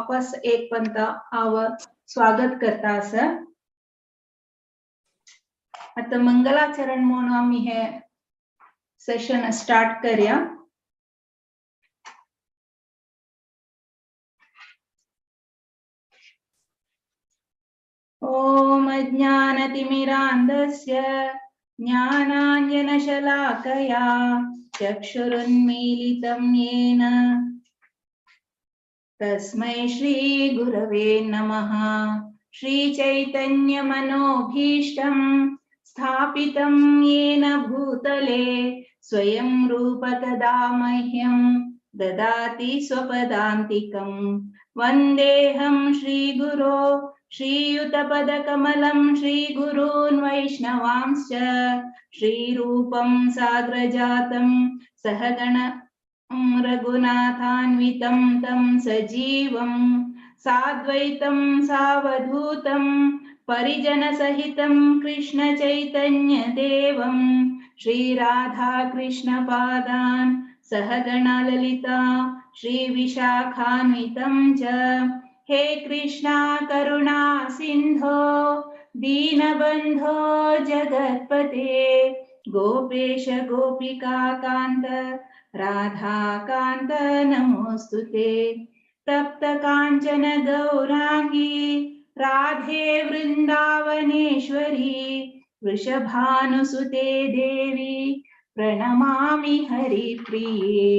वापस एक पंता हांव स्वागत करता आसा. आतां मंगलाचरण म्हणून आमी हे सेशन स्टार्ट करया. ॐ अज्ञानतिमिरान्धस्य ज्ञानाञ्जनशलाकया चक्षुरुन्मीलितं येन तस्मै श्रीगुरवे नमः. श्रीचैतन्यमनोभीष्टं स्थापितं येन भूतले स्वयं रूपकदा मह्यं ददाति स्वपदान्तिकं. वन्देऽहं श्रीगुरो श्रीयुतपदकमलं श्रीगुरून् वैष्णवांश्च श्रीरूपं साग्रजातं सहगण रघुनाथान्वितं तं सजीवं साद्वैतं सावधूतं परिजनसहितं कृष्णचैतन्यदेवं श्रीराधाकृष्णपादान् सहगणललिता श्रीविशाखान्वितं च. हे कृष्णा करुणा सिंधो दीनबंधो जगत्पते गोपेश गोपिका कांत राधाकांत नमोस्तुते. तप्त कांचन गौरांगी राधे वृंदावनेश्वरी वृषभानुसुते देवी प्रणमामि हरिप्रिये.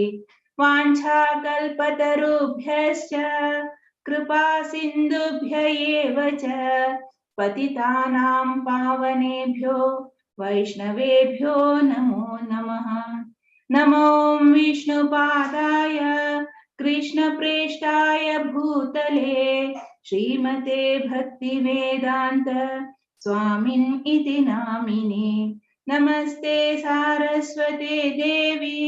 वाञ्छाकल्पतरुभ्यश्च कृपा सिन्धुभ्य एव च पतितानां पावनेभ्यो वैष्णवेभ्यो नमो नमः. नमो विष्णुपादाय कृष्णप्रेष्ठाय भूतले श्रीमते भक्तिवेदान्त स्वामिन् इति नामिने. नमस्ते सारस्वते देवी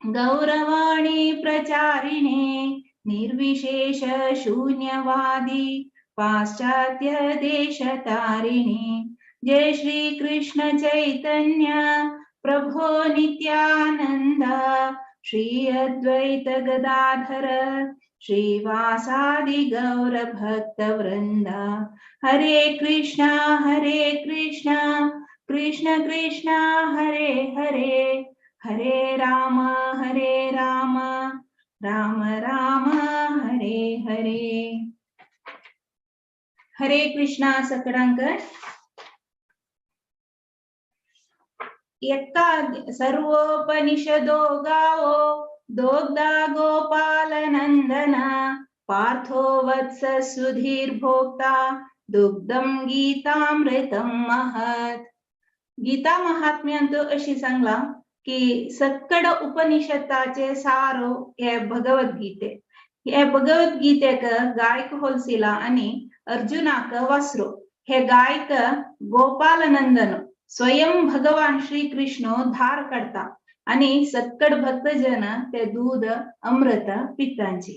गौरवाणी प्रचारिणे निर्विशेष शून्यवादी पाश्चात्य देशतारिणे. जय श्री कृष्ण चैतन्य प्रभो नित्यानंद श्री अद्वैत गदाधर श्रीवासादि गौर भक्त वृंद. हरे कृष्णा कृष्ण कृष्ण हरे हरे हरे राम राम राम हरे हरे. हरे कृष्णा सकडांक. एका सर्वोपनिषदो गावो दोग्धा गोपालनंदना पार्थो वत्स सुधीर भोक्ता दुग्धं गीतामृतं महत्. गीता महात्म्यांत अशी सांगला की सक्कड उपनिषदाचे सारो हे भगवद्गीते. हे भगवद्गीतेक गायक होलसिला आणि अर्जुनाक वासरो. हे गायक गोपालनंदन स्वयं भगवान श्री कृष्ण धार काढता आणि सक्कड भक्तजन ते दूध अमृत पितांची.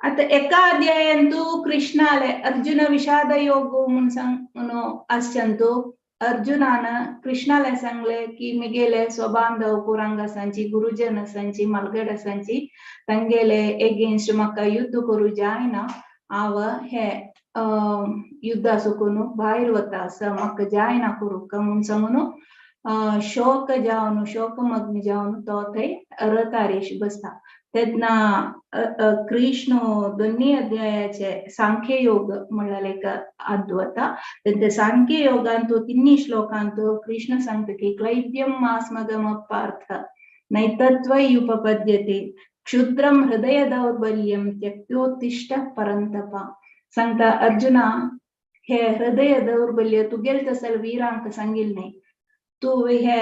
आता एका अध्यायांतु कृष्णाले अर्जुन विषाद योग म्हणून सांग आसचंतु अर्जुनान कृष्णाला सांगले की मिगेले स्वबांधव कुरांगासांची गुरुजन आसांची मालगड आसांची तांगेले एगेन्स्ट म्हाका युद्ध करू जायना, हांव हे युद्धा सुकून भायर वता आसा, म्हाका जायना करूंक म्हूण सांगून शोक जावन शोकमग्न जावन तो थंय रथारीश बसता. तेन्ना कृष्ण दोन्ही अध्यायाचे सांख्य योग म्हणल्यार एक अद्वता. तेन्ना सांख्य योगांत तिन्ही श्लोकांत कृष्ण सांगता की क्लैब्यम मास्मगम पार्थ नैतत्वयि उपपद्यते क्षुद्रम हृदय दौर्बल्यम त्यक्तोत्तिष्ठ परंतप. सांगता अर्जुना हे हृदय दौर्बल्य तुगेल तसल वीरांक सांगिल न्हय, तूं हे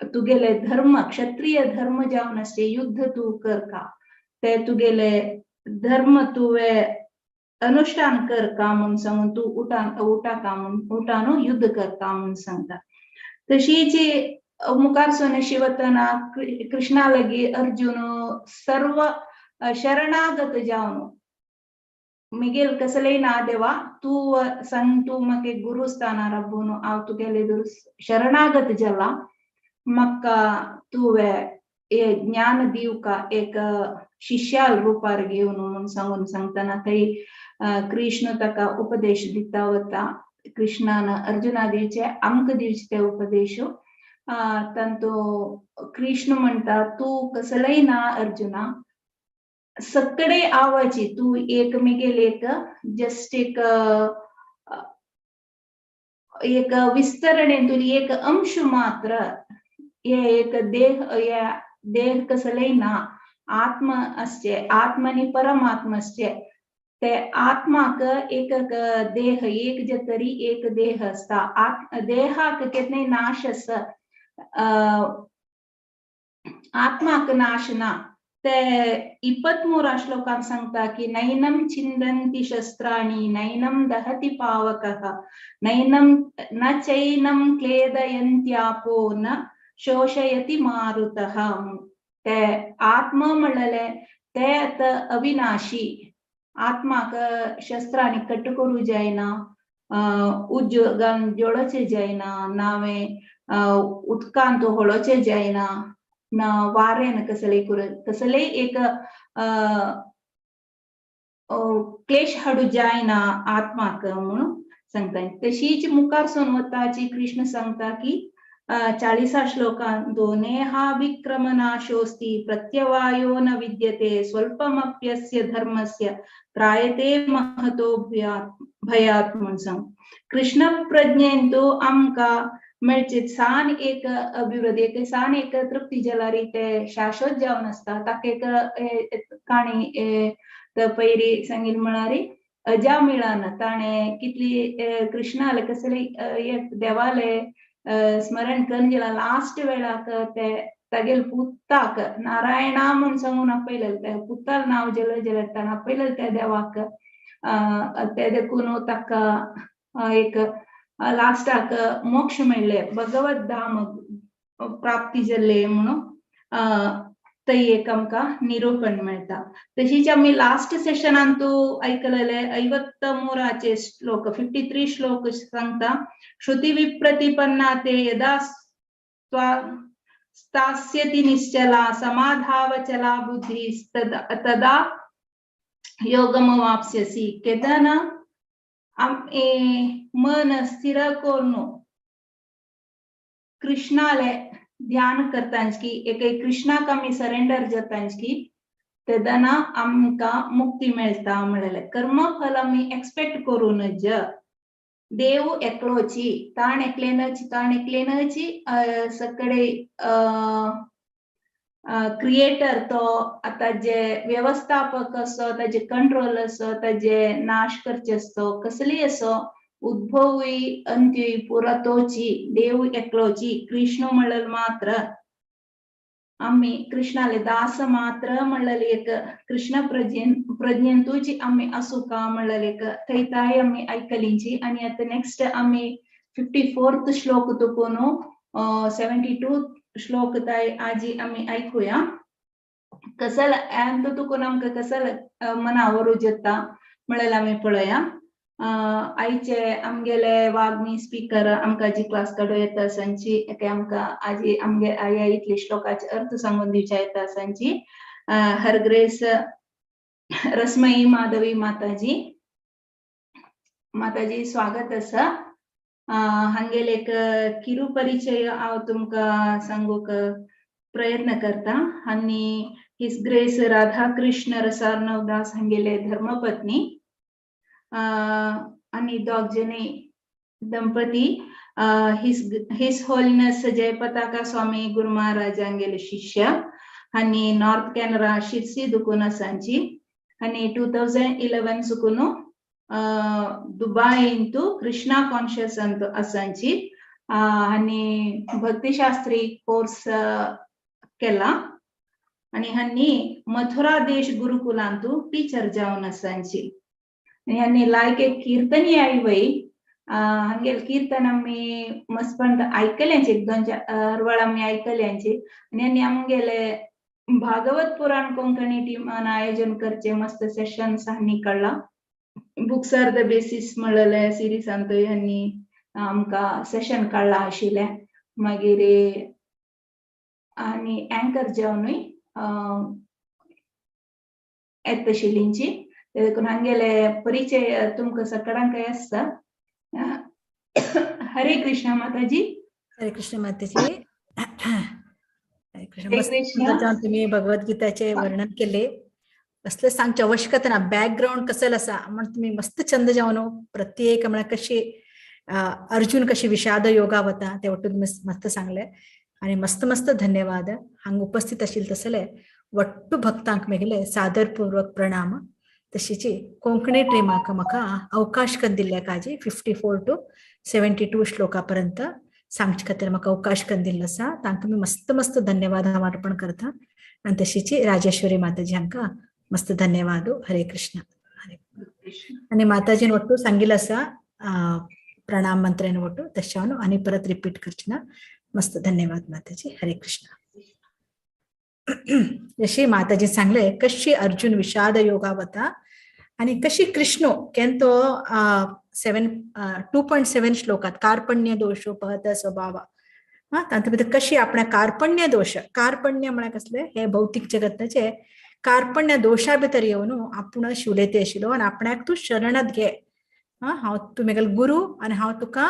तुगेले धर्म क्षत्रिय धर्म जावन आसचे युद्ध तूं कर का, ते तुगेले धर्म तुवें अनुष्ठान कर का म्हूण सांगून तूं उठा उठा का म्हूण उठान युद्ध कर का म्हूण सांगता. तशीच मुखार सोन वतना कृष्णा लागी अर्जुन सर्व शरणागत जावन मिगेल कसलेय ना देवा तूं सांग, तूं म्हाका गुरुस्थानार आपोवन हांव तुगेले शरणागत जाला, म्हाका तुवें ज्ञान दिवका एक शिष्याल रुपार घेवन म्हणून सांगून सांगतना थंय कृष्ण ताका उपदेश दिता वता. कृष्णान अर्जुना दिवचे आमकां दिवचे ते उपदेश. तांतू कृष्ण म्हणटा तूं कसलय ना अर्जुना, सगळे आवाजी तूं एक मिगेल एक जस्ट एक एक विस्तरणेंतून एक अंश मात्र, हे एक देह, हे देह कसलय ना, आत्म असचे, आत्मनि परमात्म असचे. ते आत्माक एक देह एक जे तरी एक देह असता, देहाक केन्नाय नाश आसा, आत्माक नाश ना. ते 23 श्लोकान सांगता की नैनम छिन्दन्ति शस्त्राणि नैनम दहति पावकः नैनम न चैनम क्लेदयन्त्यापो न शोषयति मारुतः. ते आत्मा म्हणलेले ते आतां अविनाशी, आत्माक शस्त्रांनी कट करूं जायना, उद्योगान जोडचे जायना, नावे उदकांत होळोचे जायना, ना वारेन कसले कसले एक क्लेश हाडू जायना आत्माक म्हणून सांगता. तशीच मुखार सोन वताची कृष्ण सांगता की 40 श्लोकांत नेहाभिक्रमनाशोऽस्ति प्रत्यवायो न विद्यते स्वल्पमप्यस्य धर्मस्य त्रायते महतो भयात् म्हणून सांग. कृष्ण प्रज्ञेंतु आमकां मेळचे सान एक अभिवृद्धी, एक सान एक तृप्ती जाल्यार ते शाश्वत जावन आसता. ताका एक काणी पयरी सांगील म्हळ्यार अजामिळान ताणें कितली कृष्णाले कसले देवाले स्मरण करून गेला लास्ट वेळाक ते तागेल पुताक नारायणा म्हूण सांगून आपयलें, त्या पुताल नांव जेले जेले ताणें आपयलें त्या देवाक. ते देखून ताका एक लास्टाक मोक्ष मेळ्ळे, भगवत धाम प्राप्ती जाल्ले म्हणून थंय एक आमकां निरूपण मेळटा. तशीच आमी लास्ट सेशनान तूं आयकलेले 53 श्लोक, 53 श्लोक सांगता श्रुती विप्रतिपन्ना ते यदा स्थास्यति निश्चला समाधावचला बुद्धी तदा योगमवाप्स्यसि. केदना मन स्थिर करून कृष्णाले ध्यान करतांच की एक कृष्णाक आमी सरेंडर जातांच की तेदना आमकां मुक्ती मेळटा. म्हणलें कर्मफल आमी एक्सपेक्ट करूं नज, देव एकलोची ताण एकलेनच, ताण एकलेनच सगळे क्रिएटर तो आतां जे व्यवस्थापक असो, ताजे कंट्रोल असो, ताजे नाश करचे असो, कसली असो उद्भवूय अंत्यूय पुरा तोची देव एकलोची कृष्ण म्हणलें मात्र आमी कृष्णाले दास मात्र म्हणलें एक कृष्ण प्रज्ञेंतूची आमी आसूका म्हणलें एक थंय ताय आमी आयकलींची. आनी आतां नेक्स्ट आमी 54 श्लोक तुकून 72 श्लोक ताय आजी आमी आयकुया. कसल अंत तुकून आमकां कसल मनावर जाता म्हणलें आमी पळया. आयचे आमगेले वाग्मी स्पीकर आमकां जी क्लास काडूं येता आसांची आमकां आजी आमगे आया इतली श्लोकाचे अर्थ सांगून दिवच्या येता आसांची हर ग्रेस रसमयी माधवी माताजी. माताजी स्वागत आसा. हांगेले एक किरू परिचय हांव तुमकां सांगूंक प्रयत्न करता. आनी his grace Radha Krishna Rasarnava Das हांगेले धर्मपत्नी आनी दोग जणी दंपती his holiness Jayapataka Swami Guru Maharaj हांगेले शिष्य आनी नॉर्थ कॅनरा शिरसी दुकून आसांची. आनी 2011 सुकून दुबाय कृष्णा कॉन्शियस अंत आसांची आनी भक्तिशास्त्री कोर्स केला. आनी हांणी मथुरा देश गुरुकुलांतू टीचर जावन आसांची. आनी लायक एक कीर्तनी आई वय हांगेल कीर्तन आमी मस्तपण आयकल्यांची एक दोन चार वेळा आमी आयकल्यांची. आनी आमगेले भागवत पुराण कोंकणी टिमान आयोजन करचे मस्त सेशन्स हांणी काडला. बुक्स are the basis म्हणलेले सिरिजांत ह्यांनी आमकां सेशन काडला आशिल्लें. मागीर आनी अँकर जावनूय येतशिल्लींची. देखून हांगेले परिचय तुमकां सगळ्यांक आसता. हरे कृष्ण माताजी. हरे कृष्ण माताजी. हरे कृष्ण. तुम्ही भगवद्गीताचे वर्णन केले, कसले सांगचे आवश्यकता ना, बॅकग्राऊंड कसं असा म्हण तुम्ही मस्त छंद जावन प्रत्येक म्हळ्यार कशी अर्जुन कशी विषाद योगा वता ते वट्टू तुम्ही मस्त सांगले आणि मस्त मस्त धन्यवाद. हांगा उपस्थित आशिल्ले तसले वट्टू भक्तांक मेगेले सादरपूर्वक प्रणाम. तशीची कोंकणी टीमाक म्हाका अवकाश करून दिल्ल्या काजी 54 to 72 श्लोका पर्यंत सांगचे खातीर म्हाका अवकाश करून दिल्लो आसा, तांकां मी मस्त मस्त धन्यवाद हांव अर्पण करता. आनी तशीची राजेश्वरी माताजी हांकां मस्त धन्यवाद. हरे कृष्ण. आनी माताजीन वट्टू सांगिल्लें आसा प्रणाम मंत्रेन वट्टू, तशें हांव आनी परत रिपीट करचे ना. मस्त धन्यवाद माताजी. हरे कृष्ण. जशी माताजी सांगले कशी अर्जुन विषाद योगा वता आणि कशी कृष्ण केन तो 2.7 श्लोकात कार्पण्य दोषोपहत स्वभाव हा तातूंत भितर कशी आपल्या कार्पण्य दोष, कार्पण्य म्हळ्यार कसले हे भौतिक जगताचे कार्पण्य दोशा भितर येवन आपूण उलयते आशिल्लो आनी आपणाक तूं शरणात घे, हा हांव तूं म्हगेलो गुरू आनी हांव तुका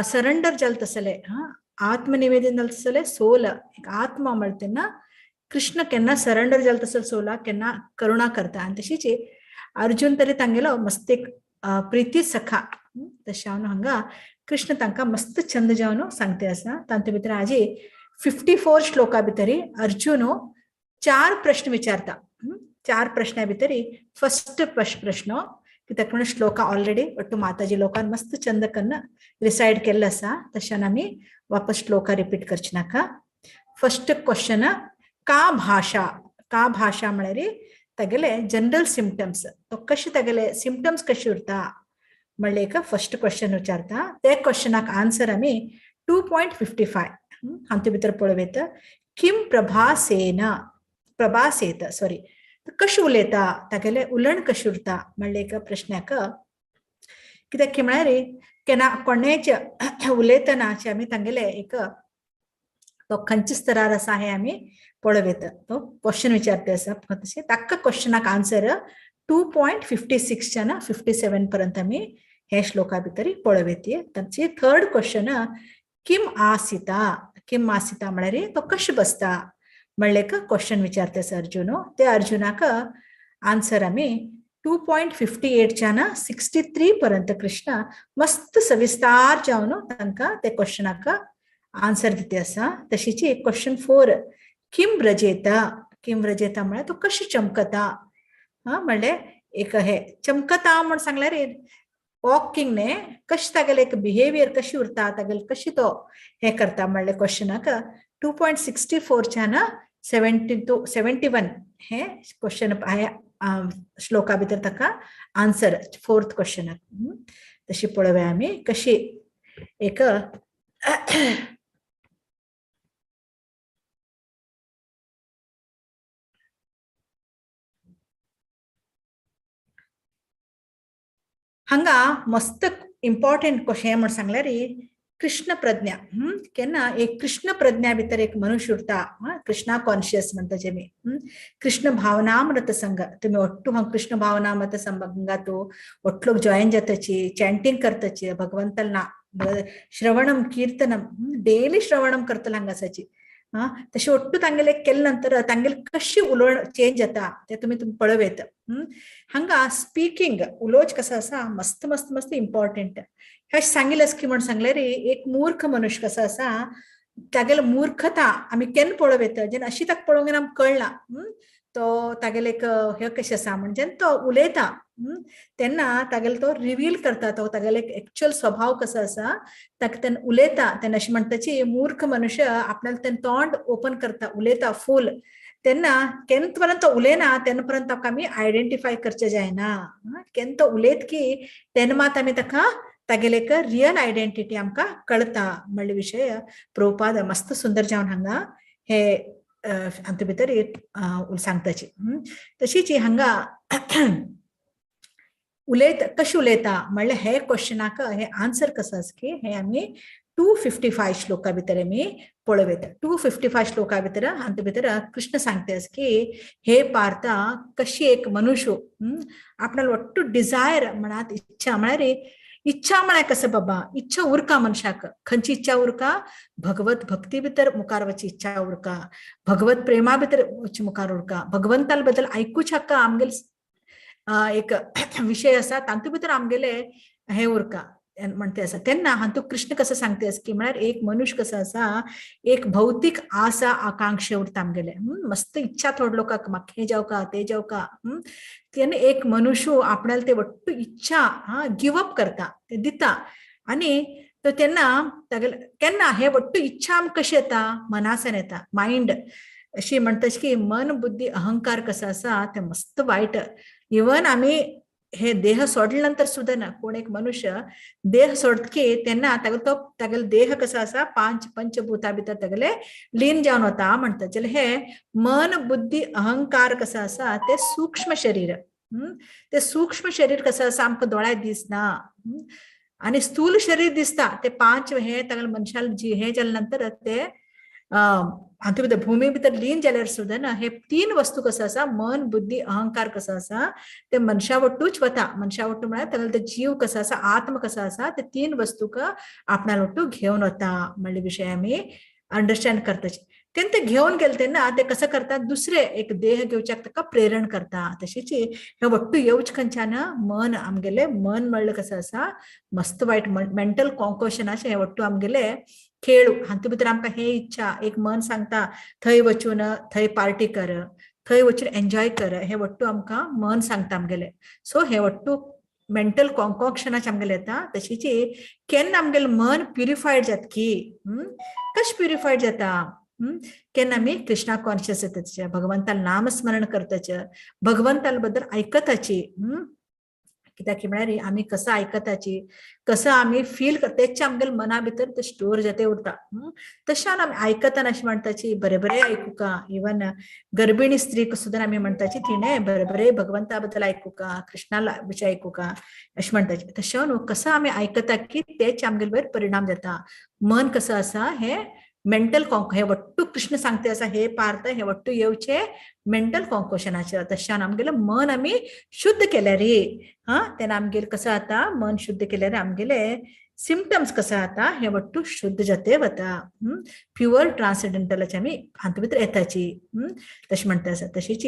सरेंडर जाल तसले, हा आत्मनिवेदन जाल तसले सोल एक आत्मा म्हळ्यार तेन्ना कृष्ण केन्ना सरेंडर जाल तसले सोला केन्ना करुणा करता. आनी तशीच अर्जुन तरी तांगेलो मस्त एक प्रिती सखा तशें हांव हांगा कृष्ण तांकां मस्त छंद जावन सांगते आसा. तांचे भितर आजी 54 श्लोका भितरी अर्जुन 4 प्रश्न विचारता. 4 प्रश्ना भितरी फर्स्ट प्रश्न कित्याक म्हणून श्लोका ऑलरेडी ಒಟ್ಟು माताजी लोकान मस्त चंद कन्न रिसायड केल्लो आसा, तशान आमी वापस श्लोका रिपीट करचे नाका. फर्स्ट क्वेश्चन का भाषा, का भाषा म्हळ्यार तागेले जनरल सिमटम्स, तो कशे तागेले सिमटम्स कशे उरता म्हणले एक फर्स्ट क्वेश्चन विचारता. ते क्वेश्चनाक आन्सर आमी 2.55 हातूंत भितर पळोवं. किम प्रभासेन, प्रभासेत सॉरी, कशें उलयता तागेले उलण कशें उरता म्हणले एक प्रश्नाक. कित्याक की म्हळ्यार केन्ना कोणेच उलयतना आमी तांगेले एक तो खंयच्या स्तरार आसा हें आमी पळोवं. तो क्वेश्चन विचारते आसा तशें ताका क्वेश्चनाक आन्सर 2.56 57 पर्यंत आमी हे श्लोका भितर पळोवं. तांची थर्ड क्वेश्चन किम आसिता, किम आसिता म्हळ्यार तो कशें बसता म्हणले एक क्वेश्चन विचारते आसा अर्जुन. ते अर्जुनाक आन्सर आमी 2.58 63 पर्यंत कृष्ण मस्त सविस्तार जावन तांकां ते क्वेश्चनाक आन्सर दिते आसा. तशीच क्वेश्चन 4 किम व्रजेता, किम व्रजेता म्हळ्यार तो कशें चमकता, हा म्हणलें एक हे चमकता म्हण सांगल्यार वॉकिंग न्ही, कशें तागेलें एक बिहेवियर कशी उरता तागेलें कशी तो हें करता म्हणलें क्वेश्चनाक 2.64 72 71 हे क्वेश्चन श्लोका भितर ताका आन्सर फोर्थ क्वेश्चनाक. तशी पळोवया आमी कशी एक हांगा मस्त इम्पॉर्टंट क्वेश्चन म्हण सांगल्यार कृष्ण प्रज्ञा. केन्ना एक कृष्ण प्रज्ञा भितर एक मनुष्य उरता, कृष्णा कॉन्शियस म्हणटा जेमी, कृष्ण भावनामृत संघ, तुमी ಒಟ್ಟು हांव कृष्ण भावनामृत संघात ಒಟ್ಟು ಜಾಯಿನ್ जाताची, चॅन्टिंग करताची, भगवंताला ना श्रवणम कीर्तनम डेली श्रवणम करतले हांगासाची. हा तशें ಒಟ್ಟು तांगेले केले नंतर तांगेले कशी उलोवण चेंज जाता ते तुमी पळोवं. हांगा स्पीकिंग उलोवच कसं आसा मस्त मस्त मस्त इम्पॉर्टंट. हे सांगिल्लें की म्हण सांगलें रे एक मूर्ख मनुष्य कसो आसा तागेलो मूर्खता आमी केन्ना पळोवं येता जेन्ना अशी ताका पळोवंक गेल्यार आमकां कळना तो तागेले एक हे कशें आसा म्हणजे जेन्ना तो उलयता तेन्ना तागेलो तो रिवील करता तो तागेलो एक एक्चुअल स्वभाव कसो आसा ताका तेन्ना उलयता तेन्ना अशें म्हणटाची मूर्ख मनुष्य आपल्याला तेन्ना तोंड ओपन करता उलयता फूल तेन्ना केन्ना पर्यंत तो उलयना तेन्ना पर्यंत ताका आमी आयडेंटिफाय करचें जायना. केन्ना तो उलयत की तेन्ना मात आमी ताका तागेले एक रियल आयडेंटिटी आमकां कळता म्हणले विशय प्रभुपाद मस्त सुंदर जावन हांगा हे हातूंत भितर सांगताची. तशीच हांगा उलयता कशें उलयता म्हणल्यार हे क्वेश्चनाक हे आन्सर कसो आसा की हे आमी 255 श्लोका भितर आमी पळोवं 255 श्लोका भितर हातूंत भितर कृष्ण सांगता की हे पार्था, कशी एक मनुष्य आपणाला ಒಟ್ಟು डिझायर म्हणात, इच्छा म्हळ्यार, इच्छा म्हळ्यार कसं बाबा, इच्छा उरका मनशाक. खंयची इच्छा उरका? भगवत भक्ती भितर मुखार वची इच्छा उरका, भगवत प्रेमा भितर वची मुखार उरका, भगवंताल बद्दल आयकूच्याक आमगेले एक विषय आसा, तातूंत भितर आमगेले हे उरका म्हणते आसा. तेन्ना हातूंत कृष्ण कसं सांगते की म्हळ्यार एक मनुष्य कसो आसा, एक भौतीक आसा, आकांक्षा उरता आमगेले, मस्त इच्छा थोडे लोकांक, म्हाका हें जावका, ते जावका. तेन्ना एक मनुष्य आपणाले ते वट्टू इच्छा हा गिवअप करता, ते दिता. आनी तो तेन्ना तागेले केन्ना हे वट्टू इच्छा आमकां कशी येता? मनासान येता. मायंड अशी म्हणटा की मन, बुद्धी, अहंकार कसो आसा ते मस्त वायट. इवन आमी हे देह सोडले नंतर सुद्धा ना, कोण एक मनुष्य देह सोडतकी तेन्ना तागेलो तो तागेलो देह कसो आसा, पांच पंचभूता भितर तागेले लीन जावन वता म्हणटा. जाल्यार हे मन, बुद्धी, अहंकार कसो आसा ते सूक्ष्म शरीर. ते सूक्ष्म शरीर कसं आसा, आमकां दोळ्याक दिसना आनी स्थूल शरीर दिसता. ते पांच हे तागेले मनशाल जी हे जाले नंतर ते हातूंत भितर भूमी भितर लीन जाल्यार सुद्दां ना, हे तीन वस्तू कसो आसा, मन, बुद्धी, अहंकार कसो आसा ते मनशा वट्टूच वता. मनशा वट्टू म्हळ्यार तागेलो ते जीव कसो आसा, आत्म कसो आसा, ते तीन वस्तूक आपणा वट्टू घेवन वता म्हणले विशय आमी अंडरस्टँड करताची. तेन्ना ते घेवन गेले तेन्ना ते कसं करतात, दुसरे एक देह घेवच्याक ताका प्रेरण करता. तशीच हे वट्टू येवच खंयच्यान? मन. आमगेले मन म्हणलें कसं आसा मस्त वायट, मेंटल कॉन्कॉशनाचे हे वट्टू आमगेले खेळ. हातूंत भितर आमकां हे इच्छा एक मन सांगता, थंय वचून थंय पार्टी कर, थंय वचून एन्जॉय कर, हे वट्टू आमकां मन सांगता आमगेले. सो हे वट्टू मेंटल कॉन्कॉक्शनाचे आमगेले येता. तशीच केन्ना आमगेलें मन प्युरिफायड जातकी? कशें प्युरिफायड जाता? केन्ना आमी कृष्णा कॉन्शियस येताचे, भगवंताल नामस्मरण करताचे, भगवंताल बद्दल आयकताची. कित्याक म्हळ्यार आमी कसं आयकताची, कसं आमी फील करता, तेच आमगेले मना भितर ते स्टोर जाते उरता. तशान आमी आयकतना अशें म्हणटाची, बरें बरें आयकुका. इवन गर्भिणी स्त्रीक सुद्दां आमी म्हणटाची, तिणें बरें बरें भगवंता बद्दल आयकुका, कृष्णा विशय आयकुका अशें म्हणटाची. तशें न्हू, कसं आमी आयकता की तेच आमगेले वयर परिणाम जाता. मन कसं आसा हे मेंटल कॉन्क, हे वट्टू कृष्ण सांगते आसा, हे पार्थ, हे वट्टू येवचे मेंटल कॉन्कोशनाचे. तशान आमगेलें मन आमी शुद्ध केल्यार हा, तेन्ना आमगेले कसं जाता, मन शुद्ध केल्यार आमगेले सिमटम्स कसं जाता, हे वट्टू शुद्ध जाते वता. प्युअर ट्रान्सेंडेंटलाचे आमी हातूंत भितर येताची. तशें म्हणटा आसा. तशीच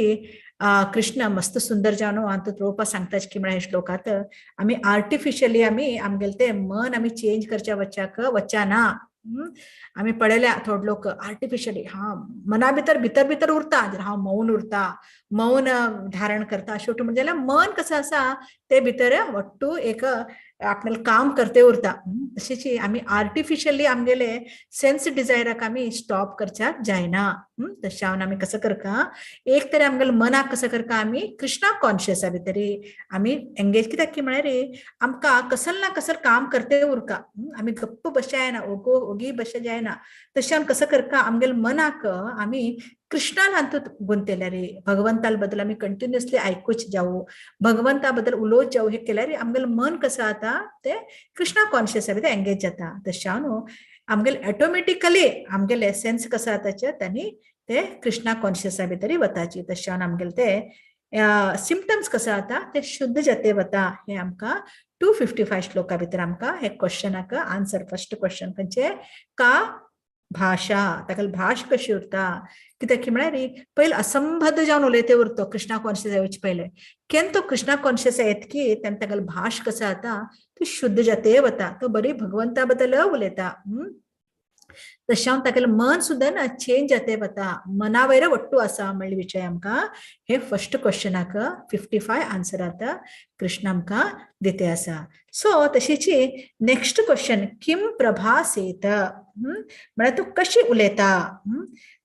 कृष्ण मस्त सुंदर जावन हातूंत रोवपा सांगता की म्हळ्यार श्लोकांत आमी आर्टिफिशियली आमी आमगेले ते मन आमी चेंज करच्या वच्चाक वच्चा ना. आमी पळयल्या थोडे लोक आर्टिफिशियली हा मना भितर भितर भितर उरता, हांव मौन उरता, मौन धारण करता, शेवटी म्हणजे मन कसं आसा ते भितर वट्टू एक आपल्याला काम करते उरता. तशीच आमी आर्टिफिशियली आमगेले सेन्स डिझायराक आमी स्टॉप करच्याक जायना. तशें आमी कसं करका, एक तरी आमगेले मनाक कसं करका, आमी कृष्णा कॉन्शियसा भितरी आमी एंगेज. कित्याक की म्हळ्यार आमकां कसल ना कसल काम करते उरका, आमी गप्प बशे जायना, ओगो ओगी बशे जायना. तशें आमी कसं करका, आमगेले मनाक आमी कृष्णान हातूंत गुंतयल्यार, भगवंताल बद्दल आमी कंटिन्युअसली आयकूच जावं, भगवंता बद्दल उलोवच जावं, हे केल्यार आमगेलें मन कसं जाता ते कृष्णा कॉन्शियस भितर एंगेज जाता. तशें न्हू आमगेले ऑटोमॅटिकली आमगेले सेन्स कसं जाता तांणी ते कृष्णा कॉन्शियसा भितर वताची. तशें आमगेले ते सिमटम्स कसं जाता ते शुद्ध जाते वता. हे आमकां 255 श्लोका भितर आमकां हे क्वेश्चनाक आन्सर. फर्स्ट क्वेश्चन खंयचे? का भाशा, ताका भाश कशी उरता? कित्याक की म्हळ्यार पयलीं असंबद्ध जावन उलयते उरतो कृष्णा कॉन्शियस येवचे पयले. केन्ना तो कृष्णा कॉन्शियस येत की तेन्ना ताका भाश कसो जाता ती शुद्ध जाते वता, तो बरी भगवंता बद्दल उलयता. तशें तागेलें मन सुद्दां ना चेंज जाते वता, मना वयर वट्टू आसा म्हणले विशय आमकां हे फर्स्ट क्वेश्चनाक 55 आन्सर आतां कृष्ण आमकां दिते आसा. सो तशीच नेक्स्ट क्वेश्चन, किम प्रभासेत, म्हळ्यार तूं कशी उलयता,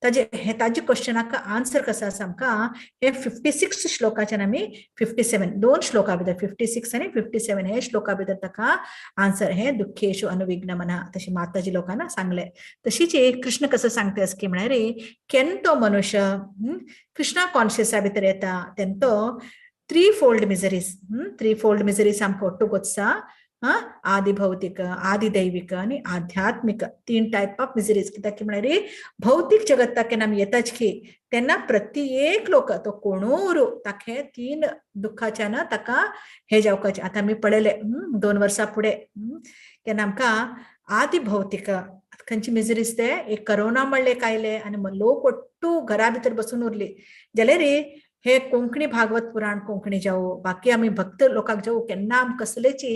ताजे हे ताजे क्वेश्चनाक आन्सर कसो आसा आमकां हे 56 श्लोकाच्यान आमी 57 दोन श्लोका भितर 56 आनी 57 हे श्लोका भितर ताका आन्सर. हे दुःखेषु अनुविघ्न मना तशें माताजी लोकांना सांगले. तशीच कृष्ण कसं सांगता आसा की म्हळ्यार केन्ना तो मनुष्य कृष्णा कॉन्शियसा भितर येता तेन्ना तो three fold miseries, three fold miseries आमकां ಒಟ್ಟು ಗೊತ್ತಾ. हा आदि भौतिक, आदि दैविक आनी आध्यात्मिक, तीन टायप ऑफ मिजरीज. कित्याक की म्हळ्यार भौतिक जगत्ताक केन्ना आमी येताच की तेन्ना प्रत्येक लोक तो कोणू उरूं ताका तीन दुःखाच्यान ताका हे जावपाचें. आतां आमी पळयलें 2 वर्सां फुडें केन्ना आमकां आदि भौतिक खंयची मिजरीज ते एक करोना म्हणले आयले आनी लोक ಒಟ್ಟು घरा भितर बसून उरली जाल्यार हे कोंकणी भागवत पुराण कोंकणी जावं बाकी आमी भक्त लोकांक जावं केन्ना आम कसलेची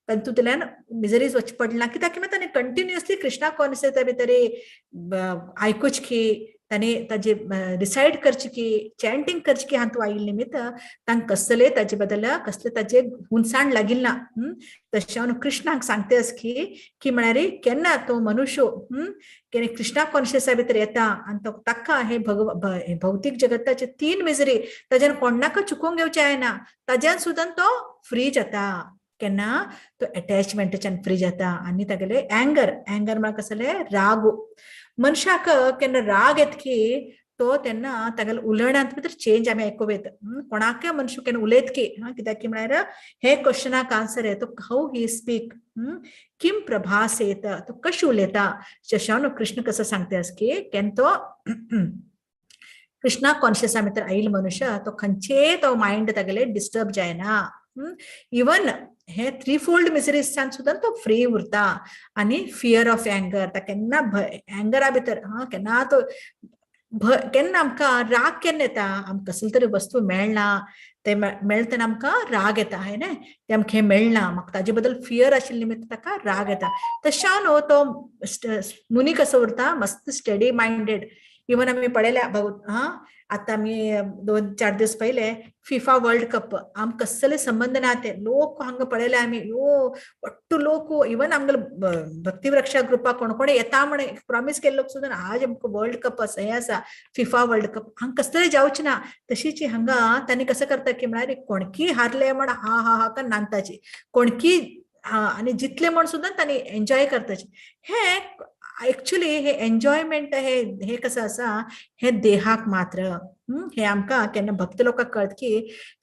तातूंतल्यान मिजरीज वचचे पडना. कित्याक की ताणें कंटिन्युअसली कृष्णा कॉन्शियस भितर आयकूच की ताणें ताजे डिसायड करचे की चॅन्टिंग करचे की हातूंत आयिल्ले निमित्त तांकां कसले ताजे बदल कसले ताजे हुनसाण लागिल्ले ना. तशें हांव कृष्णाक सांगते आस की की म्हळ्यार केन्ना तो मनुष्य केन्ना कृष्णा कॉन्शियसा भितर येता आनी तो ताका हे भौतीक जगताचे तीन मिजरी ताज्यान कोणाक चुकोवंक घेवचें जायना, ताज्यान सुद्दां तो फ्री जाता. केन्ना तो एटॅचमेंटाच्यान फ्री जाता आनी तागेले अँगर, अँगर म्हळ्यार कसले राग. मनशाक केन्ना राग येत की तो तेन्ना तागेले उलयण्यांत भितर चेंज आमी आयकूंक येता. कोणाकय मनशा केन्ना उलयत की कित्याक की म्हळ्यार हे क्वेश्चनाक आन्सर आहे तो how he speak, किम प्रभासेत, तो कशें उलयता. जशें कृष्ण कसो सांगता आस की केन्ना तो कृष्णा कॉन्शियसा भितर आयिल्लो मनुष्य तो खंयचेय तो मायंड तागेले डिस्टर्ब जायना. इवन हे थ्री फोल्ड मिजरीसान सुद्दां तो फ्री उरता. आनी फियर ऑफ अँगर, ताका केन्ना अँगरा भितर केन्ना तो केन्ना आमकां राग केन्ना येता, आमकां कसली तरी वस्तू मेळना ते मेळटा तेन्ना आमकां राग येता हय न्हय, तें आमकां हें मेळना म्हाका ताजे बद्दल फियर आशिल्ले निमित्त ताका राग येता. तशें न्हू तो मुनी कसो उरता मस्त स्टडी मायंडेड. इवन आमी पळयल्या आतां आमी 2-4 दीस पयले फिफा वर्ल्ड कप आम कसले संबंद ना ते लोक हांगा पळयले आमी यो ಒಟ್ಟು लोक इवन आमगेले भक्तिवृक्षा ग्रुपाक कोण कोण येता म्हण प्रॉमीस केल्लो सुद्दां आज आमकां वर्ल्ड कप आसा हें आसा फिफा वर्ल्ड कप हांगा कसले जावचें ना. तशीच हांगा तांणी कसो करता की म्हळ्यार कोणकी हारले म्हण हा हा हा का नांदताची कोणकी आनी जितले म्हण सुद्दां तांणी एन्जॉय करताची. हे एक्चुअली हे एन्जॉयमेंट हे हे कसं आसा हे देहाक मात्र. हे आमकां केन्ना भक्त लोकांक कळत की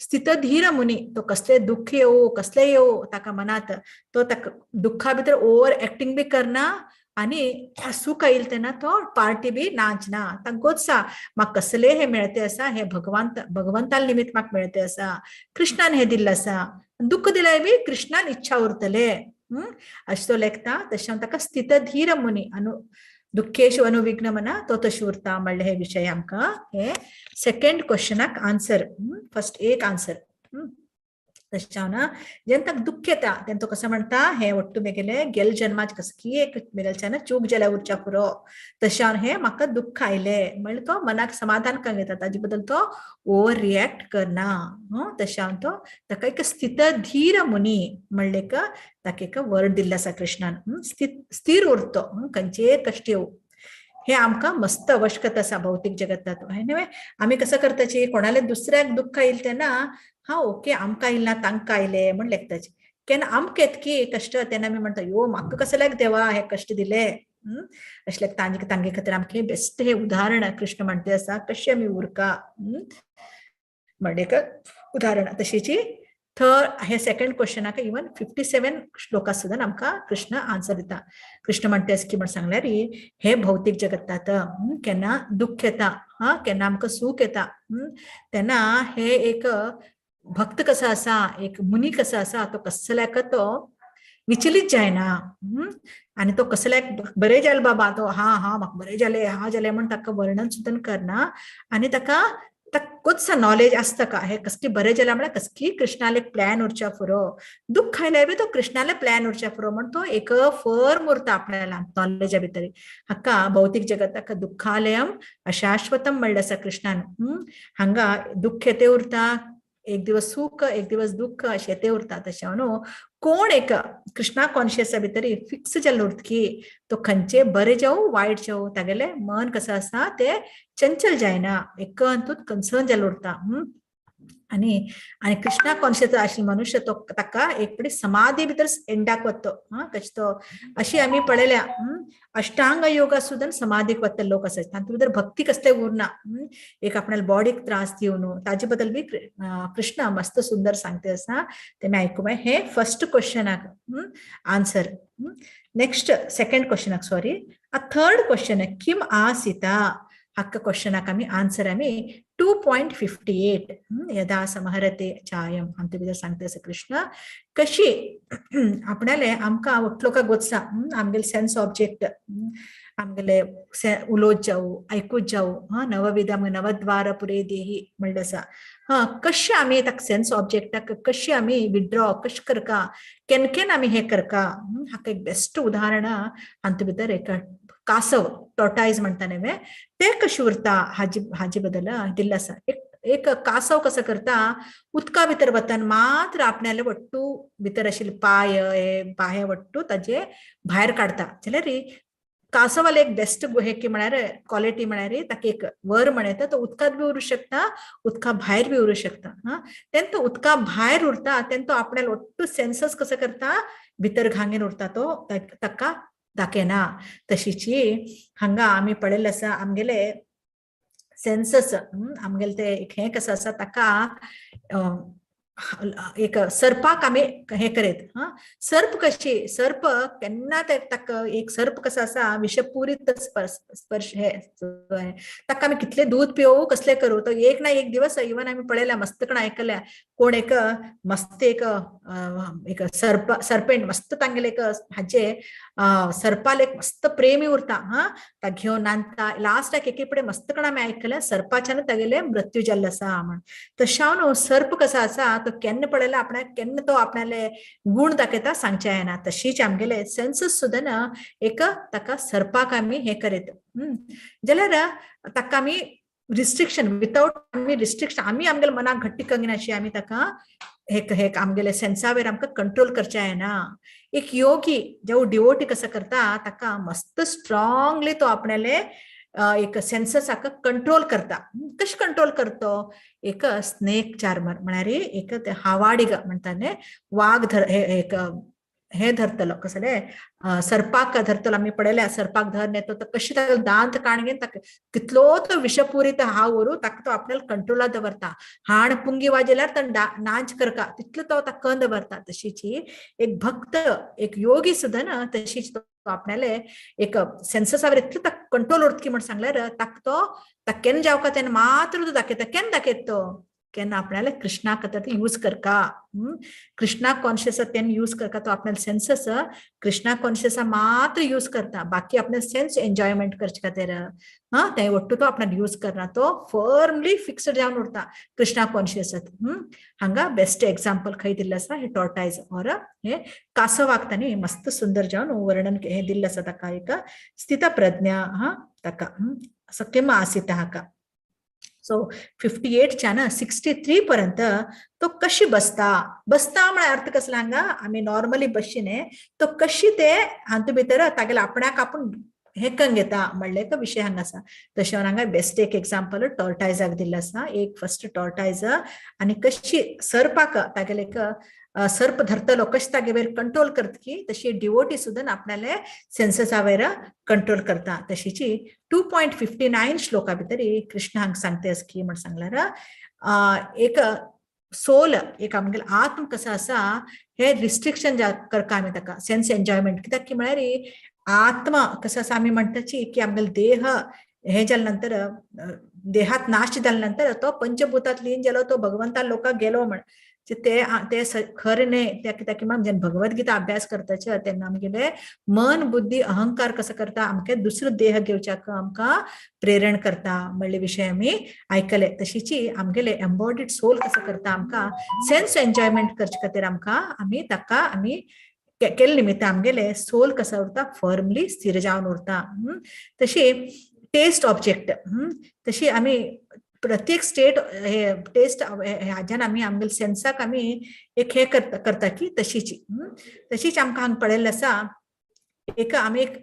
स्थितधीर मुनी तो कसले दुःख येवो कसले येवो ताका मनात तो ताका दुःखा भितर ओवर एक्टिंग बी करना आनी सुख आयल तेन्ना तो पार्टी बी नाचना. ताका गोत्सा म्हाका कसले हे मेळते आसा हे भगवंत भगवंताल निमित्त म्हाका मेळते आसा, कृष्णान हे दिल्लें आसा, दुःख दिल्यार बी कृष्णान इच्छा उरतले अशें तो लेखता. तशें हांव ताका स्थितधीर मुनी अनु दुःखेशु अनुविघ्न मना तो तशें उरता म्हणलें हे विशय आमकां हे सेकेंड क्वेश्चनाक आन्सर फर्स्ट एक आन्सर. तशें हांव ना जेन्ना ताका दुःख येता तेन्ना तो कसो म्हणटा हे ಒಟ್ಟು मेगेले गेल जन्माच कसं की एक मेगेल्याच्यान चूक जाल्यार उरच्या पुरो, तशें हांव हे म्हाका दुःख आयलें म्हणल्यार तो मनाक समाधान करूंक येता, ताजे बद्दल तो ओवर रिएक्ट करना. तशें हांव तो ताका एक स्थितधीर मुनी म्हणलें एक ताका एक वर्ड दिल्लें आसा कृष्णान. स्थिर उरतो खंयचेय कश्ट येवं. हे आमकां मस्त आवश्यकता आसा भौतीक जगतात हय न्हय. आमी कसो करताची कोणाले दुसऱ्याक दुःख आयलें तेन्ना हा ओके आमकां आयलें ना तांकां आयलें म्हण लेखताची. केन्ना आमकां येत की कश्ट तेन्ना आमी म्हणटा यो म्हाका कसल्याक देवा हे कश्ट दिले. अशें तांचे तांगे खातीर आमकां बेस्ट हे उदाहरण कृष्ण म्हणते आसा कशें आमी उरका म्हणलें एक उदाहरण. तशीची थर्ड हे सेकंड क्वेश्चनाक इवन 57 श्लोका सुद्दां आमकां कृष्ण आन्सर दिता. कृष्ण म्हणते की म्हण सांगल्यार हे भौतीक जगतात केन्ना दुःख येता हा केन्ना आमकां सुख येता तेन्ना हे एक भक्त कसो आसा एक मुनी कसो आसा तो कसल्याक तो विचलित जायना आनी तो कसल्याक बरें जालें बाबा तो हा हा म्हाका बरें जालें हा जालें म्हण ताका वर्णन सुद्दां करना आनी ताका ताका नॉलेज आसता का हे कसली बरें जालें म्हळ्यार कसली कृष्णाले प्लॅन उरच्या फुरो, दुःख आयल्यार बी तो कृष्णाले प्लॅन उरच्या फुरो म्हण तो एक फर्म उरता आपल्याला नॉलेजा भितर. हाका भौतीक जगत दुःखालयम अशाश्वतम म्हणलें आसा कृष्णान. हांगा दुःख येते उरता, एक दिवस सुख एक दिवस दुःख अशें ते उरता. तशें न्हू कोण एक कृष्णा कॉन्शियसा भितर फिक्स जाल्लो उरता की तो खंयचे बरें जावं वायट जावं तागेलें मन कसं आसा ते चंचल जायना, एक हातूंत कन्सर्न जाल्लो उरता. आणि आणि कृष्णा कॉन्शियस आशिल्लो मनुष्य तो ताका एक पटी समाधी भितर एंडाक वतो. हा, कशें तो अशी आमी पळयल्या. अष्टांग योगा सुद्दां समाधीक वतले लोक आसात, तातूंत भितर भक्ती कसले उरना. एक आपणाल्या बॉडीक त्रास दिवन ताजे बद्दल बी कृष्णा मस्त सुंदर सांगते आसा, ते आमी आयकुया. हे फर्स्ट क्वेश्चनाक आन्सर. नेक्स्ट सेकंड क्वेश्चनाक, सॉरी, थर्ड क्वेश्चन, किम आसिता हाका क्वेश्चनाक आमी आन्सर आमी 2.58 यदा समहरते चायम हातूंत भितर सांगता आसा कृष्ण कशी आपणाले आमकां उठलो गोत्सा आमगेले सेन्स ऑब्जेक्ट, आमगेले उलोवत जावं, आयकूत जावं, हा, नवविध नवद्वार पुरे देही म्हणलें आसा. हा, कशें आमी ताका सेन्स ऑब्जेक्टाक कशें आमी विड्रॉ कशें करका, केन्ना केन्ना आमी हें करका. हाका एक बेस्ट उदाहरण हातूंत भितर एक कासव टॉर्टायज म्हणटा न्हय, ते कशें उरता हाजे हाजे बद्दल दिल्लें आसा. एक एक कासव कसो करता, उदका भितर वतान मात्र आपणाले वट्टू भितर आशिल्ले पांय हे बाहे वट्टू ताजे भायर काडता. जाल्यार कासवाले एक बेस्ट हे की म्हळ्यार क्वॉलिटी म्हळ्यार ताका एक वर म्हणटा, तो उदकांत बी उरूं शकता, उदका भायर बी उरूं शकता. हा, तेन्ना तो उदका भायर उरता तेन्ना तो आपणाले वट्टू सेन्सस कसो करता, भितर घांगेन उरता, तो ताका दाखयना. तशीची हांगा आमी पळयल्लें आसा आमगेले सेन्सस, आमगेले ते एक हें कसं आसा, ताका एक सर्पाक आमी हें करीत. हा, सर्प कशी, सर्प केन्ना ताका एक सर्प कसो आसा विषपुरीत स्पर्श हे ताका आमी कितले दूद पिवूं कसले करूं, तो एक ना एक दिवस इवन आमी पळयल्या मस्त कण आयकल्या कोण एक मस्त एक एक सर्प सर्पेंट मस्त तांगेले एक हाजे सर्पाले एक मस्त प्रेमी उरता. हा, ता घेवन नांदता, लास्टाक एके कडेन मस्त कण आमी आयकल्या सर्पाच्यान तागेले मृत्यू जाल्लो आसा म्हण. तशें न्हू सर्प कसो आसा तो केन्ना पळयला आपणाक, केन्ना तो आपणाले गुण दाखयता सांगचे येना. तशीच आमगेले सेन्सस सुद्दां ना एक ताका सर्पाक आमी हें करीत जाल्यार ताका आमी रिस्ट्रिक्शन वितावट आमी रिस्ट्रिक्शन आमी आमगेले मनाक घट्टी करिनाशी आमी ताका हे आमगेले सेन्सावेर आमकां कंट्रोल करचे येना. एक योगी जेव डिवोटी कसो करता ताका मस्त स्ट्रॉंगली तो आपणाले एक सेन्ससाक कंट्रोल करता. कशें कंट्रोल करतो, एक स्नेक चार्मर म्हळ्यार एक हावाडिग म्हणटा न्ही, वाग धर एक हे धरतलो कसले सर्पाक धरतलो. आमी पळयल्या सर्पाक धर न्ही तो कशें ताका दांत काण घेवन ताका कितलो तो विषपुरीत हाव व्हरू ताका तो आपल्याला कंट्रोलात दवरता. हाण पुंगी वाजयल्यार तो नाच करता तितलो तो ताका कन दवरता. तशीची एक भक्त एक योगी सुद्दां ना तशीच तो आपणाले एक सेन्ससावर इतलो ताका कंट्रोल उरता की म्हण सांगल्यार ताका तो ताका केन्ना जावका तेन्ना मात्र तो दाखयता. केन्ना दाखयता तो, केन्ना आपणाले कृष्णाक ते यूज करका. कृष्णा कॉन्शियस तेन्ना यूज करका, तो आपणाले सेन्सस कृष्णा कॉन्शियस मात्र यूज करता, बाकी आपले सेन्स एन्जॉयमेंट करचे खातीर हा ते वट्टू तो आपणाक यूज करना, तो फर्मली फिक्स्ड जावन उरता कृष्णा कॉन्शियस. हांगा बेस्ट एग्जाम्पल खंय दिल्लें आसा, हे टॉर्टायज और हे कासवाक तांणी मस्त सुंदर जावन वर्णन हे दिल्लें आसा ताका एक स्थित प्रज्ञा हा ताका सत्यम आसिता हाका. सो 58 च्यान 63 पर्यंत तो कशी बसता, बसता म्हळ्यार अर्थ कसलो हांगा आमी नॉर्मली बसची न्ही, तो कशी ते हातूंत भितर तागेले आपणाक आपूण हें करून घेता म्हणलें एक विशय हांगा आसा. तशें हांगा बेस्ट एक एग्जाम्पल टॉर्टायजाक दिल्लें आसा. एक फर्स्ट टॉर्टायज आनी कशी सर्पाक तागेले एक सर्प धरतलो कशें तागे वयर कंट्रोल करता की तशी डिवोटी सुद्दां आपणाले सेन्ससा वयर कंट्रोल करता. तशीची 2.59 श्लोका भितर कृष्ण हांगा सांगता की म्हण सांगल्यार एक सोल एक आमगेले आत्म कसो आसा हे रिस्ट्रिक्शन करता आमी ताका सेन्स एन्जॉयमेंट. कित्याक की म्हळ्यार आत्मा कसो आसा आमी म्हणटाची की आमगेले देह हे जाल्या नंतर देहात नाश जाल्या नंतर तो पंचभूतात लीन जालो, तो भगवंता लोकांक गेलो म्हण ते ते खरें न्ही. त्या कित्याक की जेन्ना भगवद्गीता अभ्यास करताचे तेन्ना आमगेले मन बुद्धी अहंकार कसो करता आमकां दुसरो देह घेवच्याक आमकां प्रेरण करता म्हणले विशय आमी आयकले. तशीची आमगेले एम्बॉडीड सोल कसो करता आमकां सेन्स एन्जॉयमेंट करचे खातीर आमकां आमी ताका आमी केल्ले निमित्त आमगेले सोल कसो उरता फर्मली स्थिर जावन उरता. तशी टेस्ट ऑब्जेक्ट तशी आमी प्रत्येक स्टेट हे टेस्ट हाज्यान आमी आमगेले सेन्साक आमी एक हे करता की तशीची. तशीच आमकां हांगा पळयल्लें आसा एक आमी एक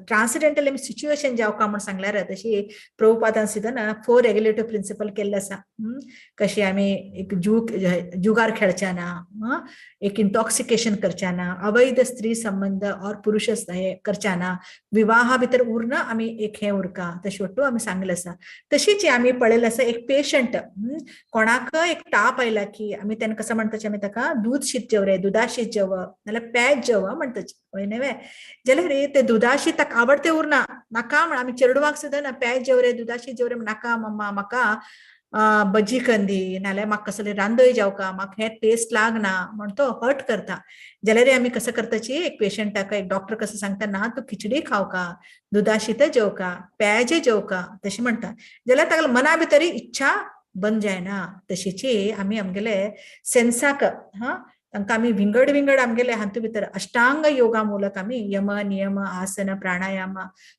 ट्रान्सिडेंटल आमी सिच्युएशन जावका म्हूण सांगल्यार तशी प्रभुपादान सुद्दां ना 4 रेग्युलेटिव्ह प्रिंसिपल केल्ले आसा. कशी आमी एक जुगार खेळच्या ना, एक इंटॉक्सिकेशन करच्या ना, अवैध स्त्री संबंध और पुरुष हे करच्या ना, विवाहा भितर उरना आमी एक हे उरका, तशी ಒಟ್ಟು आमी सांगले आसा. तशीच आमी पळयलें आसा एक पेशंट कोणाक एक ताप आयला की आमी तेन्ना कसं म्हणटाचे, आमी ताका दूद शीत जेव रे, दुदा शीत जेव नाल्यार पेज जेव म्हणटाचे, हय न्हय? जाल्यार रे ते दुदा शीत ताका आवडते उरना, नाका म्हण आमी चेडवाक सुद्दां ना पेज जेव रे, दुदा शीत जेव रे, नाका मम्मा म्हाका भजी कंदी नाल्यार म्हाका कसले रांदय जावका, म्हाका हे टेस्ट लागना म्हण तो हट करता. जाल्यार आमी कसं करताची एक पेशंटाक एक डॉक्टर कसं सांगता, ना तूं खिचडी खावका, दुदा शीत जेवका, पेज जेवका तशें म्हणटा, जाल्यार ताका मना भितर इच्छा बंद जायना. तशीची आमी आमगेले सेन्साक हा तांकां आमी विंगड विंगड आमगेले हातूंत भितर अष्टांग योगा मूलक आमी यम नियम आसन प्राणायाम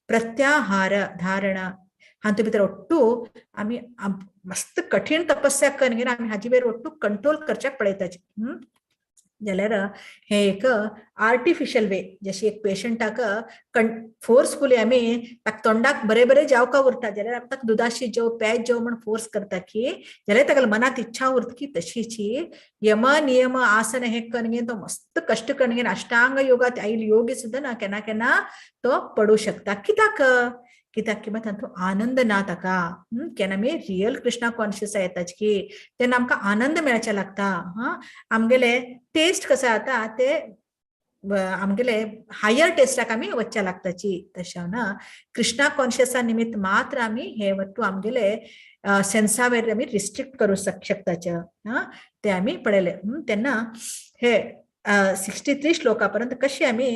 प्रत्याहार धारणा हातूंत भितर ಒಟ್ಟು आमी मस्त कठीण तपस्या करून आमी हाजे वयर ಒಟ್ಟು कंट्रोल करच्याक पळयताची. जाल्यार हे एक आर्टिफिशियल वे, जशी एक पेशंटाक फोर्सफुली आमी ताका तोंडाक बरे बरे जावका उरता, जाल्यार आमी ताका दुदाशी जेव पेज जेव म्हण फोर्स करता की जाल्यार ताका मनात इच्छा उरता की तशीची यम नियम आसन हे करून तो मस्त कष्ट करून अष्टांग योगात आयल योगी सुद्दां ना केन्ना केन्ना तो पडू शकता. कित्याक? कित्याक की तातूंत आनंद ना ताका. केन्ना आमी रियल कृष्णा कॉन्शियस येताच की तेन्ना आमकां आनंद मेळचे लागता. हा आमगेले टेस्ट कसो जाता ते आमगेले हायर टेस्टाक आमी वचचे लागताची. तशें ना कृष्णा कॉन्शियसा निमित्त मात्र आमी हे वट्टू आमगेले सेन्सा वयर आमी रिस्ट्रिक्ट करूं शकताचे. हा ते आमी पळयले. तेन्ना हे 63 श्लोका पर्यंत कशी आमी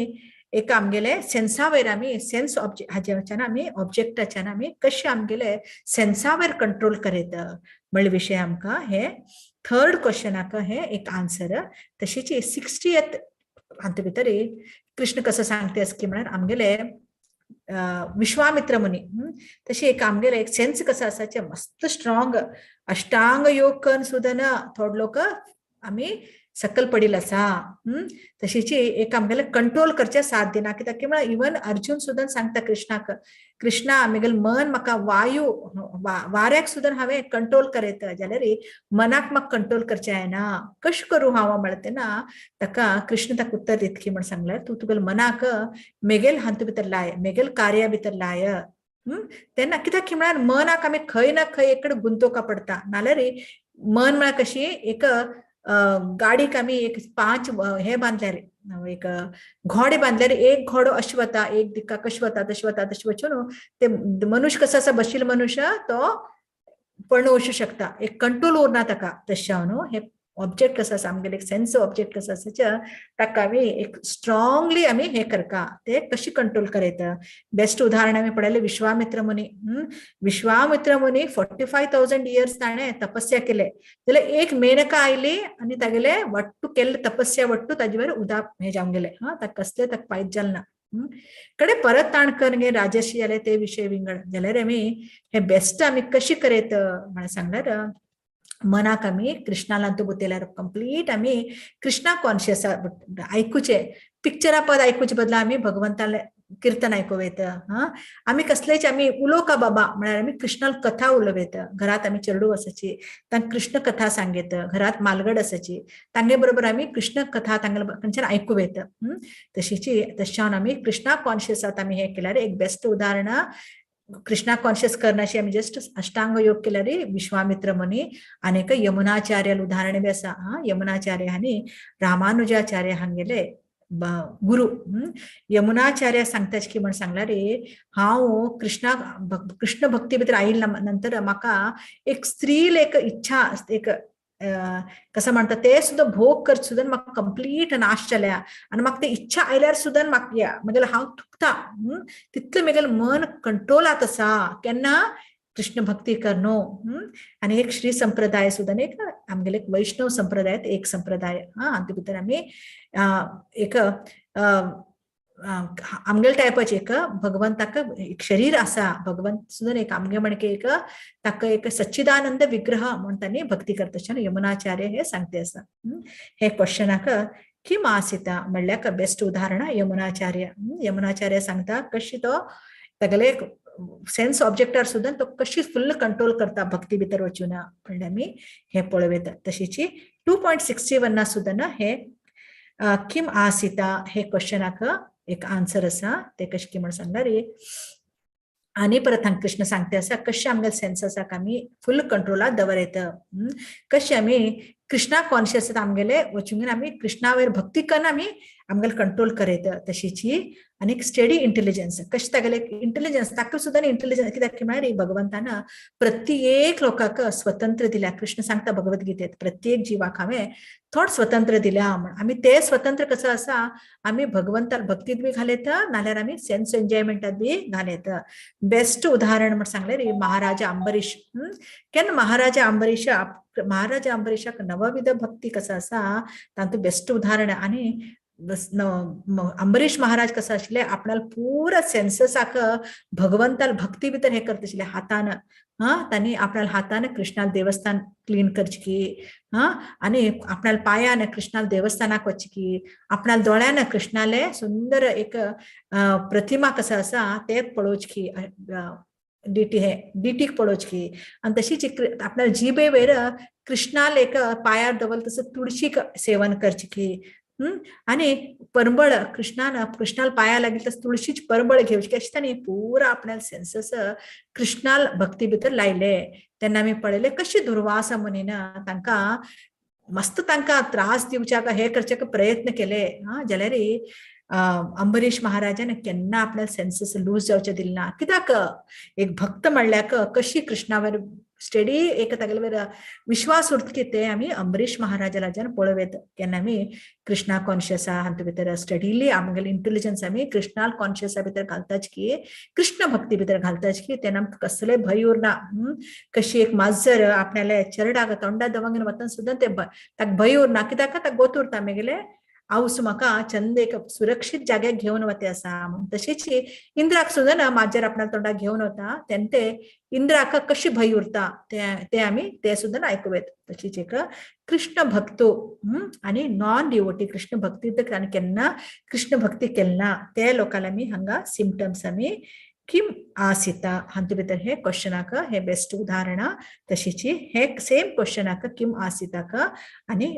एक आमगेले सेन्सा वयर आमी सेन्स ऑब्जेक्ट हाज्याच्यान आमी ऑब्जेक्टाच्यान आमी कशें आमगेले सेन्सा वयर कंट्रोल करीत म्हणले विशय आमकां हे थर्ड क्वेश्चनाक हे एक आन्सर. तशीच 60th हातूंत भितर कृष्ण कसो सांगता की म्हळ्यार आमगेले विश्वामित्र मुनी तशी एक आमगेले एक सेन्स कसो आसा मस्त स्ट्रॉंग अष्टांग योग करून सुद्दां ना थोडे लोक आमी सकल पडील आसा. तशीच एक आमगेले कंट्रोल करचे साध्य ना, कित्याक की म्हळ्यार इवन अर्जुन सुद्दां सांगता कृष्णाक, कृष्णा म्हगेलें मन म्हाका वायू वाऱ्याक सुद्दां हांवें कंट्रोल करयता, जाल्यार मनाक म्हाका कंट्रोल करचें जायना, कशें करूं हांव म्हळ्यार तेन्ना ताका कृष्ण ताका उत्तर दितकी म्हण सांगल्यार तूं तुगेले मनाक मेगेल हातूंत भितर लाय, मेगेल कार्या भितर लाय. तेन्ना कित्याक की म्हळ्यार मनाक आमी खंय ना खंय एक कडेन गुंतोवका पडटा, नाल्यार मन म्हळ्यार कशी एक गाडीक आमी एक 5 हे बांदल्यार एक घोडे बांदल्यार एक घोडो अशें वता, एक दिका कशें वता, तशें वता, तशें वचून ते मनुष्य कसो आसा बशिल्लो मनुष्य तो पण वचूं शकता, एक कंट्रोल उरना ताका. तशें हांव न्हू हे ऑब्जेक्ट कसो आसा आमगेले एक सेन्स ऑब्जेक्ट कसो आसा ताका आमी एक स्ट्रॉंगली आमी हे करका, ते कशी कंट्रोल करयता. बेस्ट उदाहरण आमी पळयलें विश्वामित्र मुनी. विश्वामित्र मुनी 45,000 इयर्स ताणें तपस्या केले, जाल्यार एक मेनका आयली आनी तागेले वट्टू केल्ले तपस्या वट्टू ताजे वयर उदक हे जावन गेले. हा ताका कसले ताका फायदो जालो ना. कडे परत ताण करून गे राजर्षी जाले ते विशय विंगड. जाल्यार आमी हे बेस्ट आमी कशी करयत म्हळ्यार सांगल्यार मनाक आमी कृष्णाला तूं बुतेल्यार कंप्लीट आमी कृष्णा कॉन्शियस आयकुचे, पिक्चरा पद आयकुचे बदला आमी भगवंताले कीर्तन आयकूं येता. हा आमी कसलेच आमी उलोवका बाबा म्हळ्यार आमी कृष्णाल कथा उलोवं, घरात आमी चेडू आसाची तांकां कृष्ण कथा सांगयत, घरात मालगड आसाची तांगे बरोबर आमी कृष्ण कथा तांगे खंयच्यान आयकूं येता. तशीची तशें आमी कृष्णा कॉन्शियसात आमी हे केल्यार एक बेस्ट उदाहरण कृष्णा कॉन्शियस करण्याशी आमी जस्ट अष्टांग योग केल्यार विश्वामित्र मुनी आनी एक यमुनाचार्य उदाहरण बी आसा. हा यमुनाचार्य आनी रामानुजाचार्य हांगेले गुरु. यमुनाचार्य सांगता की म्हण सांगल्यार हांव कृष्णा कृष्ण भक्ती भितर आयिल्ल्या नंतर म्हाका एक स्त्री एक इच्छा एक कसं म्हणटा ते सुद्दां भोग कर सुद्दां म्हाका कंप्लीट नाश जाल्या आनी म्हाका ते इच्छा आयल्यार सुद्दां म्हाका म्हगेलें हांव थुकता, तितलें म्हगेलें मन कंट्रोलात आसा केन्ना कृष्ण भक्ती करनो. आनी एक श्री संप्रदाय सुद्दां एक आमगेले एक वैष्णव संप्रदायात एक संप्रदाय. हा हातूंत भितर आमी एक आमगेले टायपाचे एक भगवंताक एक शरीर आसा, भगवंत सुद्दां एक आमगे म्हणके एक ताका एक सच्चिदानंद विग्रह म्हण तांणी भक्ती करता अशें यमुनाचार्य हे सांगते आसा. हे क्वेश्चनाक किम आसिता म्हणल्यार बेस्ट उदाहरण यमुनाचार्य. यमुनाचार्य सांगता कशी तो तागेले सेन्स ऑब्जेक्टार सुद्दां तो कशी फुल्ल कंट्रोल करता भक्ती भितर वचून म्हणल्यार आमी हे पळोवयता. तशीची 2.61 सुद्दां ना हे किम आसिता हे क्वेश्चनाक एक आन्सर आसा. ते कशें की म्हण सांगला रे. आनी परत हांगा कृष्ण सांगते आसा कशें आमगेले सेन्ससाक आमी फुल कंट्रोलात दवरयता, कशें आमी कृष्णा कॉन्शियस आमगेले वचून आमी कृष्णा वयर भक्ती कन्न आमी आमगेले कंट्रोल करयता. तशीची आनी स्टडी इंटेलिजन्स कशें तागेले इंटेलिजन्स ताका सुद्दां इंटेलिजन्स कित्याक म्हळ्यार भगवंतान प्रत्येक लोकांक स्वतंत्र दिल्या. कृष्ण सांगता भगवद्गीतेत प्रत्येक जिवाक हांवें थोड स्वतंत्र दिल्या म्हण. आमी ते स्वतंत्र कसो आसा आमी भगवंताक भक्तीत बी घालयता नाल्यार आमी सेन्स एन्जॉयमेंटात बी घालयता. बेस्ट उदाहरण म्हण सांगलें रे महाराजा अंबरीश. केन्ना महाराजा अंबरीश महाराजा अंबरीशाक नवविध भक्ती कसो आसा तातूंत बेस्ट उदाहरण. आनी अंबरीश महाराज कसो आशिल्ले आपणाल पुरा सेन्ससाक भगवंताल भक्ती भितर हे करता आशिल्ले हातान. हा तांणी आपणाल हातान कृष्णाल देवस्थान क्लीन करचे की, हा आनी आपणाल पायान कृष्णाल देवस्थानाक वचचे की, आपणाल दोळ्यान कृष्णाले सुंदर एक प्रतिमा कसो आसा ते पळोवचे की, डिटी हे डिटीक पळोवचे की. आनी तशीच आपल्या जिबे वयर कृष्णाल एक पायार दवरल तसं तुळशीक सेवन करचे की. आनी परंबळ कृष्णान कृष्णाल पाया लागीं तसं तुळशीच परंबळ घेवची अशें तांणी पुरा आपल्या सेन्सस कृष्णाल भक्ती भितर लायले. तेन्ना आमी पळयले कशी दुर्वासा मुनीन तांकां मस्त तांकां त्रास दिवच्याक हे करच्याक प्रयत्न केले. हा जाल्यार अंबरीश महाराजान केन्ना आपल्या सेन्सस लूज जावचे दिले ना. कित्याक एक भक्त म्हणल्याक कशी कृष्णावर स्टडी एक तागेले विश्वास उरता की ते आमी अंबरीश महाराजान पळोवयता. केन्ना आमी कृष्णा कॉन्शियस हातूंत भितर स्टडीली आमगेले इंटेलिजन्स आमी कृष्णा कॉन्शियसा भितर घालताच की कृष्ण भक्ती भितर घालताच की तेन्ना आमकां कसलेय भंय उरना. कशी एक माजर आपणाले चरडाक तोंडा दवंगेन वतना सुद्दां ते ताका भंय उरना कित्याक ताका गोत उरता मेगेले आवस म्हाका चंद एक सुरक्षीत जाग्याक घेवन वते आसा म्हूण. तशीच इंद्राक सुद्दां ना माजर आपल्या तोंडाक घेवन वता तेन्ना ते इंद्राक कशी भंय उरता ते आमी ते सुद्दां आयकुवेत. तशीच एक कृष्ण भक्तो आनी नॉन डिवोटी कृष्ण भक्ती तर आनी केन्ना कृष्ण भक्ती केली ना ते लोकांक आमी हांगा सिमटम्स आमी किम आसिता हातूंत भितर हे क्वेश्चनाक हे बेस्ट उदाहरणां. तशीच हे सेम क्वेश्चनाक किम आसिताक आनी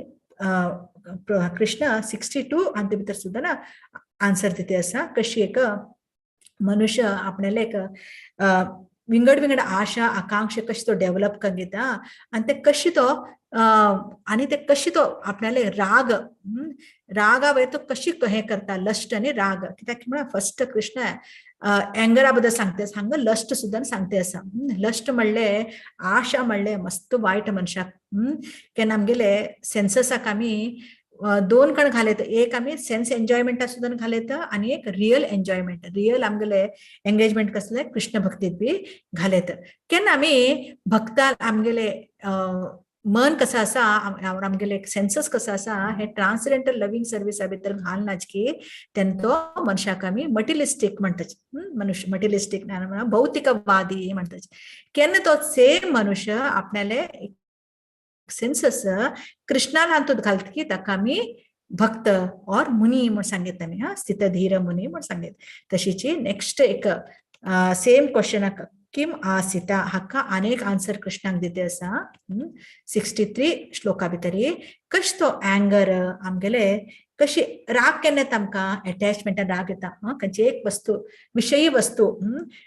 कृष्ण 62 हातूंत भितर सुद्दां ना आन्सर दिते आसा. कशी एक मनुष्य आपणाले एक विंगड विंगड आशा आकांक्षा कशी तो डेव्हलप करून घेता आनी ते कशी तो आनी ते कशी तो आपणाले राग रागा वयर तो कशी हे करता लस्ट आनी राग. कित्याक म्हळ्यार फर्स्ट कृष्ण अँगरा बद्दल सांगते हांगा लस्ट सुद्दां सांगते आसा. लस्ट म्हणले आशा म्हणले मस्त वायट मनशाक. केन्ना आमगेले सेन्ससाक आमी दोन कण घालयता, एक आमी सेन्स एन्जॉयमेंटा सुद्दां घालयता आनी एक रियल एन्जॉयमेंट रियल आमगेले एंगेजमेंट कसले कृष्ण भक्तीत बी घालयता. केन्ना आमी भक्ताल आमगेले मन कसं आसा आमगेले सेन्सस कसं आसा हे ट्रान्सडेंटल लव्हिंग सर्विसा भितर घालनाच की तेन्ना तो मनशाक आमी मटिलिस्टीक म्हणटात. मनुष्य मटिलिस्टीक भौतिकवादी म्हणटात. केन्ना तो सेम मनुष्य आपणाले सेन्सस कृष्णाल हातूंत घालता की ताका आमी भक्त और मुनी म्हूण सांगता आमी. हा स्थितधीर मुनी म्हूण सांगता. तशीच नेक्स्ट एक सेम क्वेश्चनाक किम आसिता हाका अनेक आन्सर कृष्णाक दिते आसा. 63 श्लोका भितर कश तो अँगर आमगेले कशी राग केन्ना येता आमकां एटॅचमेंटान राग येता. खंयची एक वस्तू विशयी वस्तू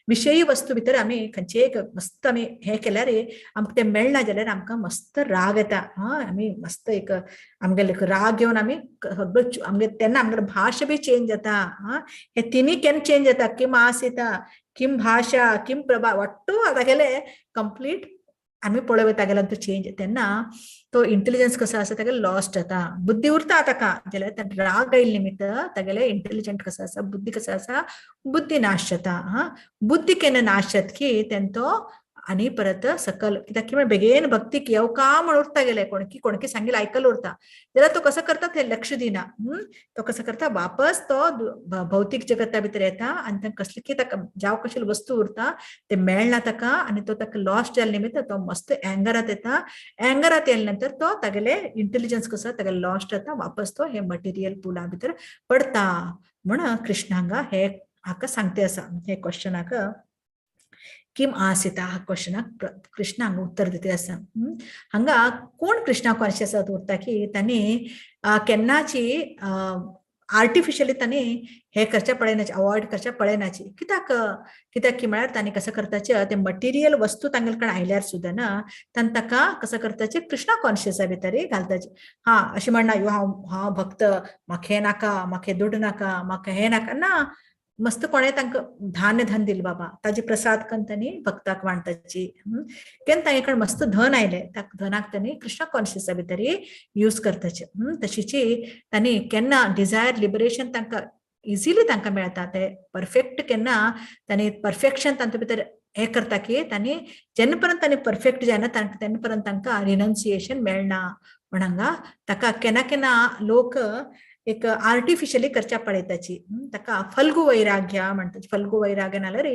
विशयी वस्तू भितर आमी खंयची एक मस्त आमी हे केल्यार आमकां तें मेळना जाल्यार आमकां मस्त राग येता. हा आमी मस्त एक आमगेले राग घेवन आमी सगळो आमगे तेन्ना आमगेले भाशा बी चेंज जाता. हा हे तिनूय केन्ना चेंज जाता किम आसिता किम भाशा किम प्रभा वाट्टू तागेले कंप्लीट आमी पळोवया तागेलो तो चेंज. तेन्ना तो इंटेलिजन्स कसो आसा तागेलो लॉस्ट जाता. बुद्धी उरता ताका जाल्यार राग आयिल्ले निमित्त तागेले इंटेलिजंट कसो आसा बुद्धी कसो आसा बुद्धी नाश जाता. हा बुद्धी केन्ना नाश जाता की तेन्ना तो आनी परत सकल कित्याक की बेगीन भक्तीक येवका म्हण उरता गेले कोणकी कोणकी सांगील आयकल उरता जाल्यार तो कसो करता ते लक्ष दिना. तो कसो करता वापस तो भौतीक जगता भितर येता आनी ताका कसली की ताका जाव कशी वस्तू उरता ते मेळना ताका आनी तो ताका लॉस्ट जाल्ले निमित्त तो मस्त अँगरात येता. अँगरात येयल्या नंतर तो तागेले इंटेलिजन्स कसो तागेले लॉस्ट जाता, वापस तो हे मटेरियल पुला भितर पडता म्हण कृष्ण हांगा हे हाका सांगते आसा. हे क्वेश्चनाक किम आसिता हा क्वेश्चनाक कृष्ण हांगा उत्तर दिते आसा. हांगा कोण कृष्णा कॉन्शियस उरता की तांणी केन्नाची आर्टिफिशियली तांणी हे करच्या पळयनाचे, अवॉयड करच्या पळयनाची. कित्याक कित्याक की म्हळ्यार तांणी कसं करताचे ते मटेरियल वस्तू तांगेले कडेन आयल्यार सुद्दां ना तांणी ताका कसं करताचे कृष्णा कॉन्शियसा भितर घालताचे. हा अशें म्हणना यो हांव हांव भक्त, म्हाका हें नाका, म्हाका दुड नाका, म्हाका हें नाका ना. मस्त कोणें तांकां धान्य धन दिल बाबा ताजे प्रसाद करून तांणी भक्ताक वांटताची. केन्ना तांगे कडेन मस्त धन आयलें त्या धनाक तांणी कृष्णा कॉन्शियसा भितर यूज करताचे. तशीची तांणी केन्ना डिजायर लिबरेशन तांकां इजिली तांकां मेळटा ते परफेक्ट केन्ना तांणी परफेक्शन तांचे भितर हें करता की तांणी जेन्ना पर्यंत तांणी परफेक्ट जायना तेन्ना पर्यंत तांकां रिनन्सिएशन मेळना. म्हण हांगा ताका केन्ना केन्ना लोक एक आर्टिफिशियली करच्या पळयताची. ताका फल्गु वैराग्य म्हणटाची. फल्गु वैराग्य नाल्यार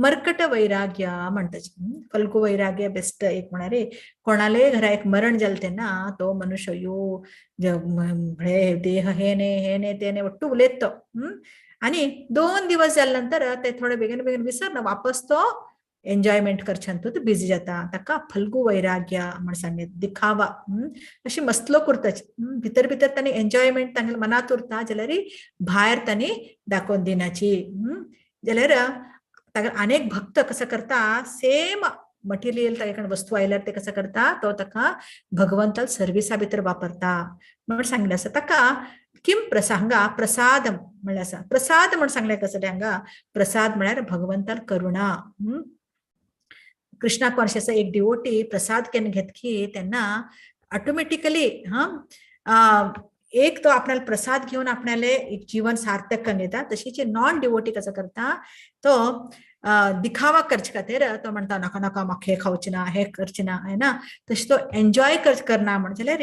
मर्कट वैराग्य म्हणटाची. फल्गु वैराग्य बेस्ट एक म्हळ्यार कोणाले घरा एक मरण जालें तेन्ना तो मनुष्य यो हे देह हे ने हे ने ते ने ಒಟ್ಟು उलयत तो. आनी 2 दिवस जाले नंतर ते थोडे बेगीन बेगीन विसर वापस तो एन्जॉयमेंट करच्यान तो बिजी जाता. ताका फल्गु वैराग्य म्हण सांगले दिखावा अशी मस्त लोक उरताची. भितर भितर तांणी एन्जॉयमेंट तांगेले मनांत उरता जाल्यार भायर तांणी दाखोवन दिनाची. जाल्यार ताका अनेक भक्त कसो करता सेम मटेरियल तागे कडेन वस्तू आयल्यार ते कसो करता तो ताका भगवंताल सर्विसा भितर वापरता म्हण सांगलें आसा. ताका किम हांगा प्रसाद म्हणलें आसा. प्रसाद म्हण सांगलें कसलें हांगा प्रसाद म्हळ्यार भगवंताल करुणा. कृष्णा कॉन्शियस एक डिवोटी प्रसाद केन्ना घेतकी तेन्ना ऑटोमॅटिकली हा एक तो आपणाले प्रसाद घेवन आपणाले एक जीवन सार्थक करून घेता. तशीच नॉन डिवोटी कसो करता तो दिखावा करचे खातीर तो म्हणटा नाका नाका म्हाका हें खावचें ना हें करचें ना है ना, तशें तो एन्जॉय करना म्हण जाल्यार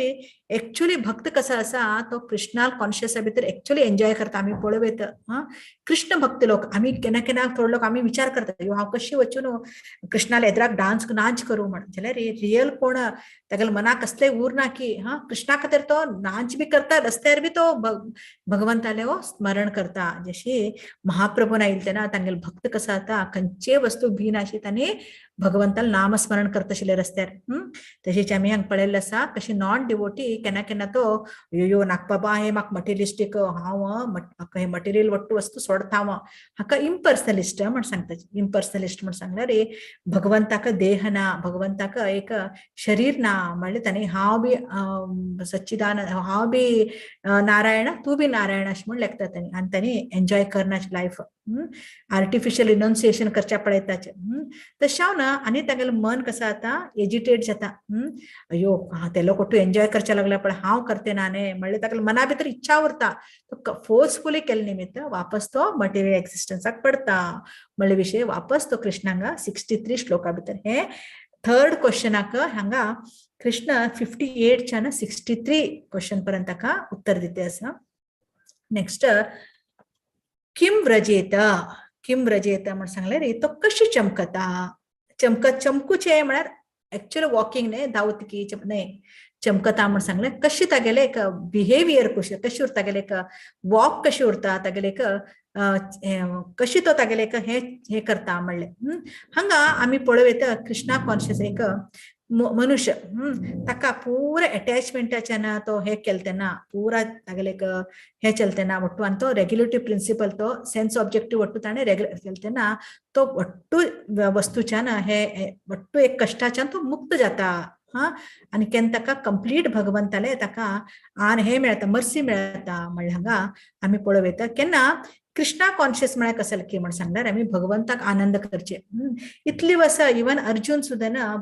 एक्चुअली भक्त कसो आसा तो कृष्णा कॉन्शियसा भितर एक्चुअली एन्जॉय करता. आमी पळोवं हा कृष्ण भक्त लोक आमी केन्ना केन्ना थोडे लोक आमी विचार करता यो हांव कशी वचून कृष्णाले एदराक डान्स नाच करूं म्हण जाल्यार रियल कोण तागेले मनाक कसलें उरना की हा कृष्णा खातीर तो नाच बी करता रस्त्यार बी तो भगवंताले हो स्मरण करता. जशी महाप्रभून आयिल्ले तेन्ना तांगेले भक्त कसो जाता खंयचे वस्तू भिनाशी तांणी भगवंताल नामस्मरण करता आशिल्ले रस्त्यार. तशेंच आमी हांगा पळयल्लें आसा कशी नॉन डिवोटी केन्ना केन्ना तो यो यो नाका बाबा हें म्हाका मटेरियलिस्टीक हांव म्हाका हें मटेरियल वट्टू वस्तू सोडता हांव हाका इम्पर्सनलिस्ट म्हण सांगता. इम्पर्सनलिस्ट म्हण सांगल्यार भगवंताक देह ना, भगवंताक एक शरीर ना म्हणल्यार तांणी हांव बी सच्चिदानंद हांव बी नारायण तूं बी नारायण अशें म्हण लेखता तांणी आनी तांणी एन्जॉय करना लायफ आर्टिफिशियल रिनन्सिएशन करच्या पळयताचे. तशें हांव ना आनी तागेलें मन कसो जाता एजिटेट जाता. अयो ते लोक तूं एन्जॉय करच्या लागला पळय हांव करते ना न्ही म्हणल्यार तागेले मना भितर इच्छा उरता तो फोर्सफुली केल्ले निमित्त वापस तो मटेरियल एक्सिस्टन्साक पडता म्हणले विशय वापस तो कृष्ण हांगा 63 श्लोका भितर हे थर्ड क्वेश्चनाक हांगा कृष्ण 58च्यान 63 क्वेश्चन पर्यंत ताका उत्तर दिते आसा. नेक्स्ट किम व्रजेत किम व्रजेत म्हण सांगलें रे तो कशी चमकता चमकत चमकूचे म्हळ्यार एक्चुअली वॉकिंग न्ही धांवतकी न्ही चमकता म्हण सांगलें कशी तागेले एक बिहेवियर कशी कशी उरता तागेले एक वॉक कशी उरता तागेले एक कशी तो तागेले एक हे हे करता म्हणलें. हांगा आमी पळोवं येता कृष्णा कॉन्शियस एक मनुष्य ताका पुरा अटॅचमेंटाच्यान तो हे केलें तेन्ना पुरा तागेले एक हे चलते ना ಒಟ್ಟು आनी तो रेग्युलेटिव्ह प्रिंसिपल तो सेन्स ऑब्जेक्टिव्ह ಒಟ್ಟು ताणें रेग्युलर केलें तेन्ना तो ಒಟ್ಟು वस्तूच्यान हे ಒಟ್ಟು एक कश्टाच्यान तो मुक्त जाता. हा आनी केन्ना ताका कंप्लीट भगवंताले ताका आन हे मेळटा मर्सी मेळटा म्हणल्यार हांगा आमी पळोवं येता. केन्ना कृष्णा कॉन्शियस म्हळ्यार कसले की म्हण सांगल्यार आमी भगवंताक आनंद करचे. इतली वर्सां इवन अर्जुन सुद्दां ना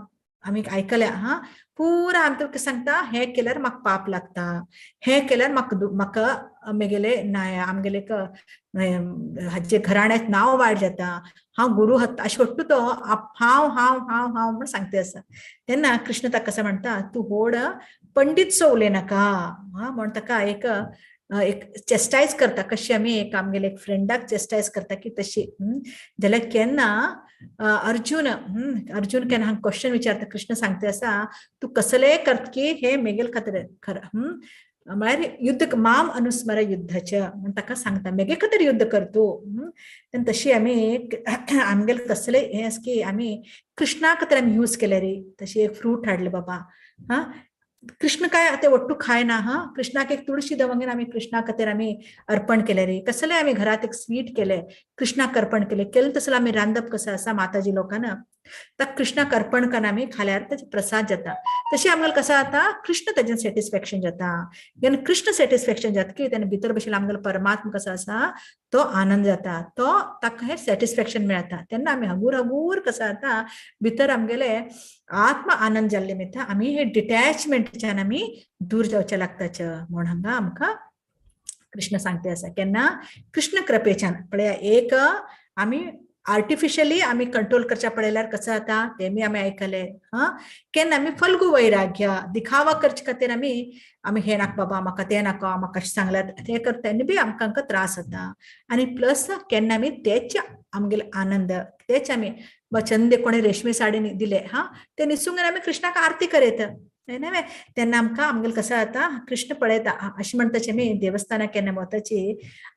आमी आयकल्या हा पुरा आमी तुका सांगता हे केल्यार म्हाका पाप लागता, हे केल्यार म्हाका म्हाका मेगेले आमगेले हाजे घराण्यात नांव वायट जाता, हांव गुरु हत्ता अशें वट्टू तो हांव हांव हांव हांव म्हण सांगते आसा. तेन्ना कृष्ण ताका कसो म्हणटा तूं व्हड पंडीत सो उलयनाका हा म्हण ताका एक एक चेस्टायज करता. कशी आमी एक आमगेले एक फ्रेंडाक चेस्टायज करता की तशी. जाल्यार केन्ना अर्जुन अर्जुन केन्ना हांगा क्वेश्चन विचारता कृष्ण सांगते आसा तूं कसलेय करत की हे मेगेल खातीर खर म्हळ्यार युद्ध माम अनुस्मर युद्धाचे म्हण ताका सांगता मेगे खातीर युद्ध कर तूं. तेन्ना तशी आमी आमगेले कसले हे आसा की आमी कृष्णा खातीर आमी यूज केले रे. तशी एक फ्रूट हाडले बाबा हा कृष्ण काय ते वट्टू खायना हा कृष्णाक एक तुळशी दवंगेन आमी कृष्णा खातीर आमी अर्पण केले रे. कसले आमी घरात एक स्वीट केले कृष्णाक अर्पण केले केले तसले आमी रांदप कसं आसा माताजी लोकांना तर कृष्णाक अर्पण करून आमी खाल्यार ताचे प्रसाद जाता. तशें आमगेले कसं जाता कृष्ण ताजें सॅटिस्फॅक्शन जाता. जेन्ना कृष्ण सॅटिस्फॅक्शन जाता की तेन्ना भितर बशिल्लो आमगेलो परमात्मा कसो आसा तो आनंद जाता, तो ताका हें सॅटिस्फॅक्शन मेळटा. तेन्ना आमी हगूर हगूर कसो जाता भितर आमगेले आत्म आनंद जाल्ले निमित्त आमी हे डिटॅचमेंटच्यान आमी दूर जावचे लागताच म्हूण हांगा आमकां कृष्ण सांगते आसा. केन्ना कृष्ण कृपेच्यान पळया एक आमी आर्टिफिशियली आमी कंट्रोल करच्या पळयल्यार कसं जाता ते मी आमी आयकले हा. केन्ना आमी फल्गु वैराग्य दिखावा करचे खातीर आमी आमी हे नाका बाबा म्हाका ते नाका म्हाका कशें सांगल्यार ते करता तेन्ना बी आमकां त्रास जाता. आनी प्लस केन्ना आमी तेच आमगेले आनंद तेच आमी चंदे कोणी रेशमी साडी दिले हा ते न्हेसूंक आमी कृष्णाक आरती करयत न्हय तेन्ना आमकां आमगेले कसं जाता कृष्ण पळयता. अशें म्हणटाचे आमी देवस्थानाक केन्ना वताची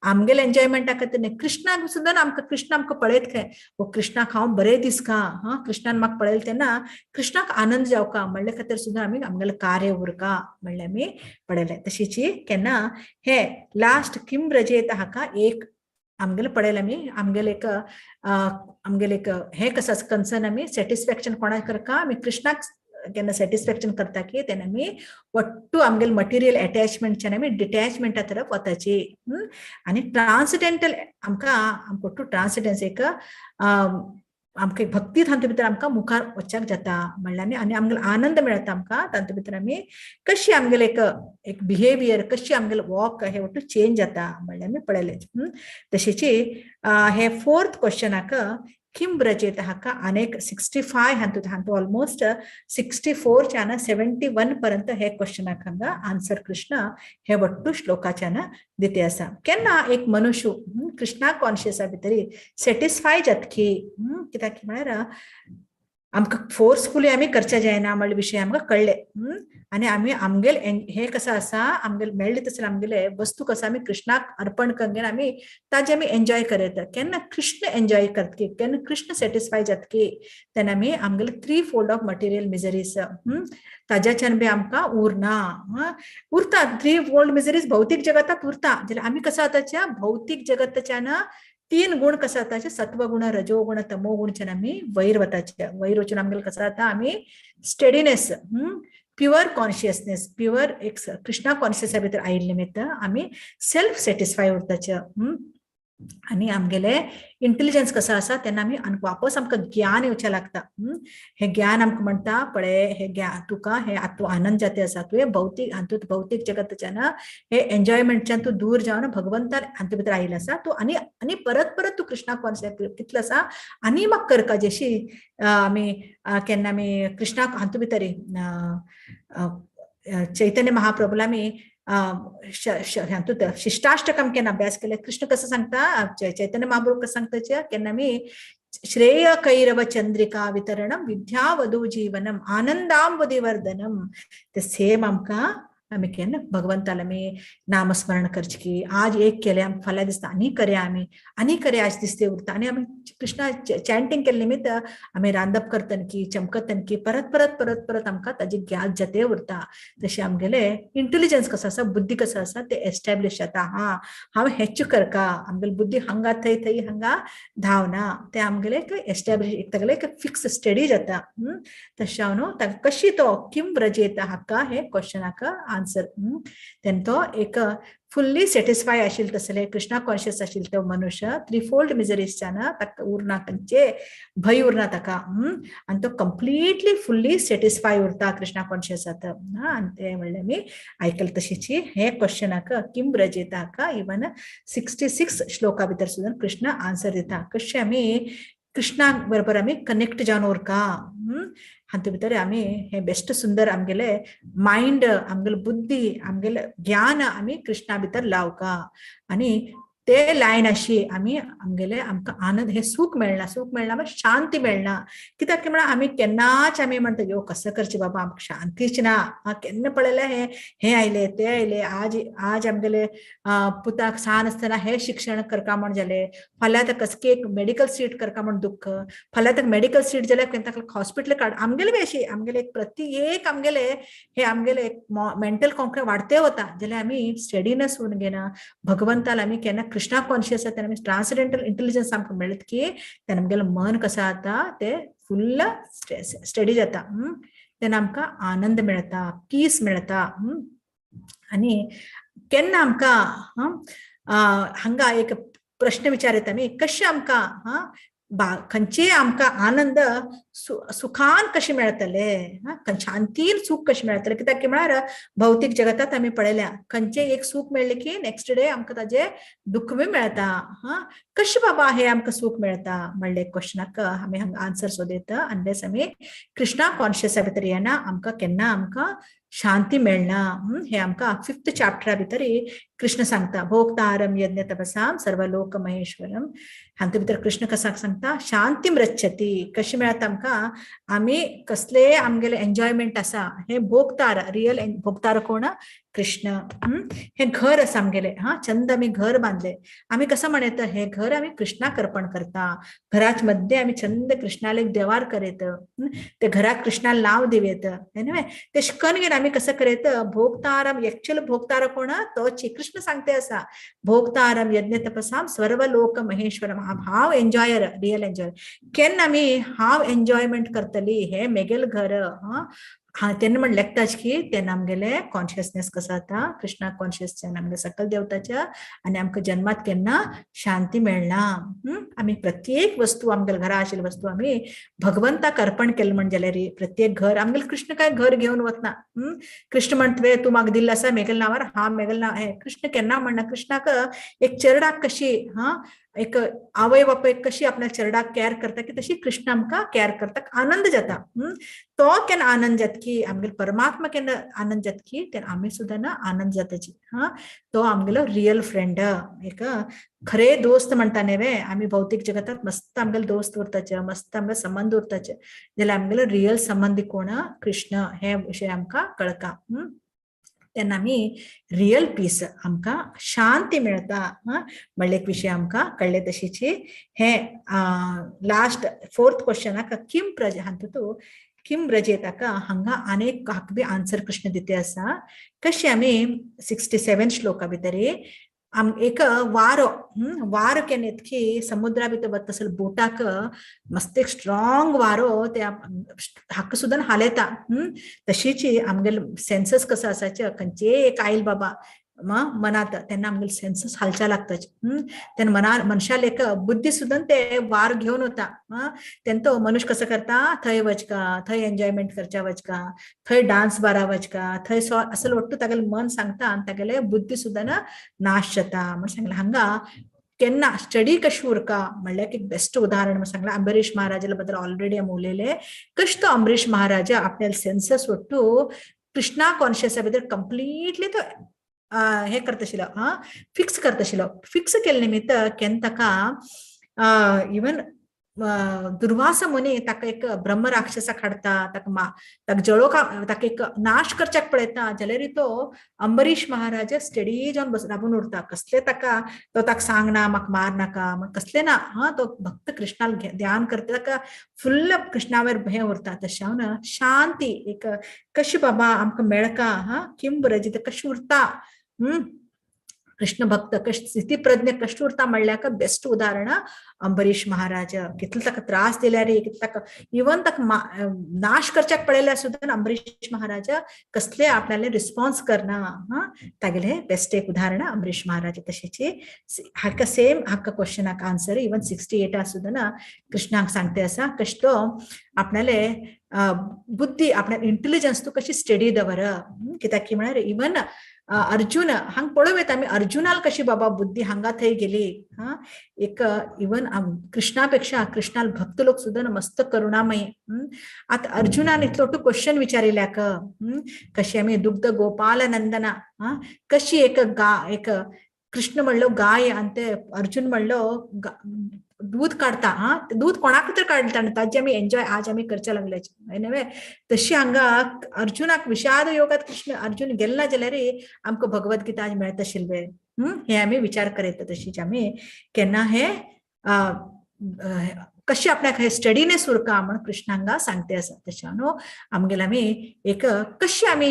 आमगेले एन्जॉयमेंटा खातीर न्हय कृष्णाक सुद्दां आमकां कृष्ण आमकां पळयत खंय वो कृष्णाक हांव बरें दिसका हा कृष्णान म्हाका पळयलें तेन्ना कृष्णाक आनंद जावका म्हणले खातीर सुद्दां आमी आमगेलें कार्य उरका म्हणलें आमी पळयलें. तशीच केन्ना हे लास्ट किम व्रजेत हाका एक आमगेले पळयलें आमी आमगेले एक आमगेले एक हे कसं कन्सर्न आमी सॅटिस्फॅक्शन कोणाक करका आमी कृष्णाक केन्ना सॅटिस्फॅक्शन करता की तेन्ना आमी वट्टू आमगेले मटेरियल अटॅचमेंटच्यान आमी डिटॅचमेंटा तरफ वताची. आनी ट्रान्सडेंटल आमकां आमकां वट्टू ट्रान्सडेंस एक आमकां एक भक्ती तातूंत भितर आमकां मुखार वचपाक जाता म्हणल्यार आनी आमगेलो आनंद मेळटा आमकां तातूंत भितर आमी कशी आमगेले एक एक बिहेवियर कशी आमगेले वॉक हे वट्टू चेंज जाता म्हणल्यार आमी पळयलें. तशेंच हे फोर्थ क्वेश्चनाक किम व्रजेत हाका अनेक 65 हातूंत हातूंत ऑलमोस्ट 64च्यान 71 पर्यंत हे क्वेश्चनाक हांगा आन्सर कृष्ण हे वट्टू श्लोकाच्यान दिते आसा. केन्ना एक मनुष्य कृष्णा कॉन्शियसा भितर सॅटिस्फाय जातकी कित्याक म्हळ्यार आमकां फोर्सफुली आमी करचे जायना म्हणले विशय आमकां कळ्ळे. आनी आमी आमगेले हे कसं आसा आमगेले मेळ्ळे तसले आमगेले वस्तू कसं आमी कृष्णाक अर्पण करून आमी ताजे आमी एन्जॉय करयता. केन्ना कृष्ण एन्जॉय करतकी केन्ना कृष्ण सॅटिस्फाय जातकी तेन्ना आमी आमगेले 3 फोल्ड ऑफ मटेरियल मिजरीज ताज्याच्यान बी आमकां उरना उरता. 3 फोल्ड मिजरीज भौतीक जगतात उरता जाल्यार आमी कसं आताच्या भौतीक जगताच्यान 3 गुण कसं जाता सत्वगुण रजोगुण तमोगुणच्यान आमी वैर वताचे. वैर वचून आमगेले कसं जाता आमी स्टेडिनेस प्युअर कॉन्शियसनेस प्युअर एक कृष्णा कॉन्शियसा भितर आयिल्ले निमित्त आमी सेल्फ सॅटिस्फाय उरताचे. आनी आमगेले इंटेलिजन्स कसो आसा तेन्ना आमी वापस आमकां ज्ञान येवचें लागता. हे ज्ञान आमकां म्हणटा पळय हे ज्ञान तुका हे तूं आनंद जाते आसा तुवें भौतीक हातूंत भौतीक जगताच्यान हे एन्जॉयमेंटच्यान तूं दूर जावन भगवंतान हातूंत भितर आयिल्लो आसा तूं आनी आनी परत परत तूं कृष्णा कॉन्शियस कितलो आसा आनी म्हाका करका जशी आमी केन्ना आमी कृष्णाक हातूंत भितर चैतन्य महाप्रभूला आमी हातूंत शिष्टाष्टकम केन्ना अभ्यास केले कृष्ण कसं सांगता चैतन्य महाप्रभू कसं सांगता केन्ना आमी श्रेय कैरव चंद्रिका वितरणम विद्यावधू जीवनम आनंदांबुधिवर्धनम ते सेम आमकां आमी केन्ना भगवंताला आमी नामस्मरण करचें की आज एक केलें आमकां फाल्यां दिसता आनी करया आमी आनी करया आज दिसते उरता. आनी आमी कृष्णा चॅन्टींग केल्ले निमित्त आमी रांदप करतन की चमकतन की परत परत परत परत आमकां ताजी ज्ञात जाते उरता. तशें आमगेले इंटेलिजन्स कसो आसा बुद्धी कसो आसा ते एस्टॅब्लिश जाता. हा हांव हेच करका आमगेले बुद्धी हांगा थंय थंय हांगा धांवना ते आमगेले एक एस्टॅब्लिश एक तागेले एक फिक्स स्टडी जाता. तशें हांव न्हू ताका कशी तो किम व्रजेत हाका हे क्वेश्चनाक आन्सर. तेन्ना तो एक फुल्ली सॅटिस्फाय आशिल्ले तसले कृष्णा कॉन्शियस आशिल्ले तो मनुष्य थ्रीफोल्ड मिजरीसच्यान ताका उरना, खंयचे भंय उरना ताका. आनी तो कंप्लिटली फुल्ली सॅटिस्फाय उरता कृष्णा कॉन्शियस जाता. आनी ते म्हणल्यार आमी आयकले तशीची हे क्वेश्चनाक किम व्रजेताका इवन 66 श्लोका भितर सुद्दां कृष्ण आन्सर दिता कशें आमी कृष्णा बरोबर आमी कनेक्ट जावन उरका. हातूंत भितर आमी हे बेस्ट सुंदर आमगेले मायंड, आमगेले बुद्धी, आमगेले ज्ञान आमी कृष्णा भितर लावका आनी ते लायन अशी आमी आमगेले आमकां आनंद हे सूख मेळना, सूख मेळना म्हणजे शांती मेळना. कित्याक की म्हळ्यार आमी केन्नाच आमी म्हणटा यो कसं करचें बाबा आमकां शांतीच ना. केन्ना पळयलें हे हे आयले ते आयले, आज आज आमगेले पुताक सान आसतना हे शिक्षण करका म्हण जालें, फाल्यां ताका कसली एक मेडिकल सीट करका म्हण दुख्ख, फाल्यां ताका मेडिकल सीट जाल्यार ताका हॉस्पिटल काड. आमगेले बी अशी आमगेले एक प्रति एक आमगेले हे आमगेले एक मेंटल कॉन्क्रेट वाडते वता जाल्यार आमी स्टडीनस उरून घेना. भगवंताला आमी केन्ना कृष्णा कॉन्शियस जाता तेन्ना आमी ट्रान्सडेंटल इंटेलिजन्स आमकां मेळत की तेन्ना आमगेलें मन कसं जाता ते फुल्ल स्टडी जाता. तेन्ना आमकां आनंद मेळटा, पीस मेळटा. आनी केन्ना आमकां हांगा एक प्रश्न विचारता आमी कशें आमकां खंयचे आमकां आनंद सुखान कशें मेळटले, शांतीन सूख कशें मेळटलें. कित्याक की म्हळ्यार भौतीक जगतात आमी पळयल्या खंयचें एक सूख मेळ्ळें की नेक्स्ट डे आमकां ताजें दुख्ख बी मेळटा. कशें बाबा हे आमकां सूख मेळटा म्हणलें क्वेश्चनाक आमी हांगा आन्सर सोदयता. अनलेस आमी कृष्णा कॉन्शियसा भितर येना आमकां केन्ना आमकां शांती मेळना. हे आमकां 5th चॅप्टरा भितर कृष्ण सांगता भोक्तारम यज्ञ तपसाम सर्वलोक महेश्वरम. हातूंत भितर कृष्ण कसाक सांगता शांती रच्छती. कशी मेळटा आमकां आमी कसले आमगेले एन्जॉयमेंट आसा हे भोक्तार, रियल भोक्तार कोण कृष्ण. हे घर आसा आमगेले, हा चंद आमी घर बांदले, आमी कसं म्हणत हे घर आमी कृष्णाक अर्पण करता. घराच मध्ये आमी चंद कृष्णाले देवार करीत, ते घराक कृष्णाला नाव दिवेत न्हय. ते शिकन घेवन आमी कसं करीत भोक्तारम, एक्चुअल भोक्तार कोण तोची कृष्ण सांगते आसा भोक्तारम यज्ञ तपसाम सर्वलोक महेश्वरम. हांव एन्जॉयर, रियल एन्जॉयर. केन्ना आमी हांव एन्जॉयमेंट करतली हे मेगेल घर. हा तेन्ना म्हण लेखताच की तेन्ना आमगेले कॉन्शियसनेस कसं जाता कृष्णा कॉन्शियस आमगे सकल देवताच्या आनी आमकां जन्मात केन्ना शांती मेळना. आमी प्रत्येक वस्तू आमगेले घरा आशिल्ली वस्तू आमी भगवंताक अर्पण केलें म्हण जाल्यार प्रत्येक घर आमगेले कृष्ण काय घर घेवन वतना. कृष्ण म्हणटवे तूं म्हाका दिल्लें आसा मेगेले नांवार, हा मेगेले नांव. हे कृष्ण केन्ना म्हणना. कृष्णाक एक चेरडाक कशी हा एक आवय बापूय कशी आपल्या चेरडाक कॅर करता की तशी कृष्ण आमकां कॅर करता, आनंद जाता. तो केन्ना आनंद जाता की आमगेलो परमात्मा केन्ना आनंद जाता की तेन्ना आमी सुद्दां ना आनंद जाताची. हा तो आमगेलो रियल फ्रेंड, एक खरे दोस्त म्हणटा न्ही. आमी भौतीक जगतात मस्त आमगेले दोस्त उरताचे, मस्त आमगे संबंद उरताचे, जाल्यार आमगेलो रियल संबंदी कोण कृष्ण हे विशय आमकां कळका. तेन्ना आमी रियल पीस आमकां शांती मेळटा. म्हणले एक विशय आमकां कळ्ळे. तशीची हे लास्ट 4th क्वेश्चनाक किम प्रज हातूंत किम व्रजेताका हांगा अनेक हाका बी आन्सर कृष्ण दिते आसा. कशें आमी 67 श्लोका भितर एक वारो वारो केन्ना येता की समुद्रा भितर वता तसो बोटाक मस्त एक स्ट्रॉंग वारो ते हाका सुद्दां हालयता. तशीच आमगेले सेन्सस कसो आसाचे खंयचे एक आयल बाबा मनात तेन्ना आमगेले सेन्सस हालच्या लागता. तेन्ना मना मनशाल एक बुद्धी सुद्दां ते वार घेवन वता. तेन्ना तो मनुष्य कसो करता थंय वचका, थंय एन्जॉयमेंट करच्या वचका, थंय डान्स बारा वचका, थंय सो असो वट्टू तागेले मन सांगता आनी तागेले बुद्धी सुद्दां ना नाश जाता. म्हण सांगलें हांगा केन्ना स्टडी कशी उरका म्हणल्यार एक बेस्ट उदाहरण म्हण सांगलें अंबरीश महाराजा बद्दल ऑलरेडी आमी उलयले. कशें तो अंबरीश महाराजा आपल्या सेन्सस वट्टू कृष्णा कॉन्शियसा भितर कंप्लिटली तो हे करता आशिल्लो, फिक्स करता आशिल्लो. फिक्स केल्ले निमित्त केन्ना ताका इवन दुर्वासा मुनी ताका एक ब्रह्म राक्षसाक हाडटा, ताका ताका जळोवक ताका एक नाश करच्याक पळयता, जाल्यार तो अंबरीश महाराजा स्टडी जावन बस राबून उरता. कसले ताका तो ताका सांगना म्हाका मार नाका म्हण कसले ना. हा तो भक्त कृष्णाक ध्यान करता, ताका फुल्ल कृष्णावर हें उरता. तशें हांव शांती एक कशी बाबा आमकां मेळका, हा किम व्रजित कशी उरता. कृष्ण भक्त कश स्थितिप्रज्ञ कश्ट उरता म्हणल्यार बेस्ट उदाहरण अंबरीश महाराज. कितलो ताका त्रास दिल्यार, कितलो ताका इवन ताका नाश करच्याक पळयल्यार सुद्दां अंबरीश महाराज कसले आपल्याला रिस्पॉन्स करना. हा, तागेले बेस्ट एक उदाहरण अंबरीश महाराज. तशेंच हाका सेम हाका क्वेश्चनाक आन्सर इवन 68 सुद्दां ना कृष्णाक सांगते आसा कशतो आपणाले बुद्धी आपल्या इंटेलिजन्स तूं कशी स्टडी दवर. कित्याक की म्हळ्यार इवन अर्जुन हांग पळोवं येता आमी अर्जुनाल कशी बाबा बुद्धी हांगा थंय गेली. हा, एक इवन कृष्णा पेक्षा कृष्णाल भक्त लोक सुद्दां मस्त करुणामयी. आतां अर्जुनान इतलो टू क्वेश्चन विचारिल्याक कशी आमी दुग्ध गोपाल नंदना, हा, कशी एक गा एक कृष्ण म्हणलो गाय आनी ते अर्जुन म्हणलो दूध काडता. हा, दूध कोणाक तर काडटा आनी ताजे आमी एन्जॉय आज आमी करचे लागले हय न्हय. तशी हांगा अर्जुनाक विषाद योगात कृष्ण अर्जुन गेल्ला जाल्यार आमकां भगवत गीता आज मेळता आशिल्ले. हे आमी विचार करयता. तशीच आमी केन्ना हे कशी आपल्याक हे स्टडीनेस उरका म्हण कृष्ण हांगा सांगते आसा. तशें न्हू आमगेले आमी एक कशी आमी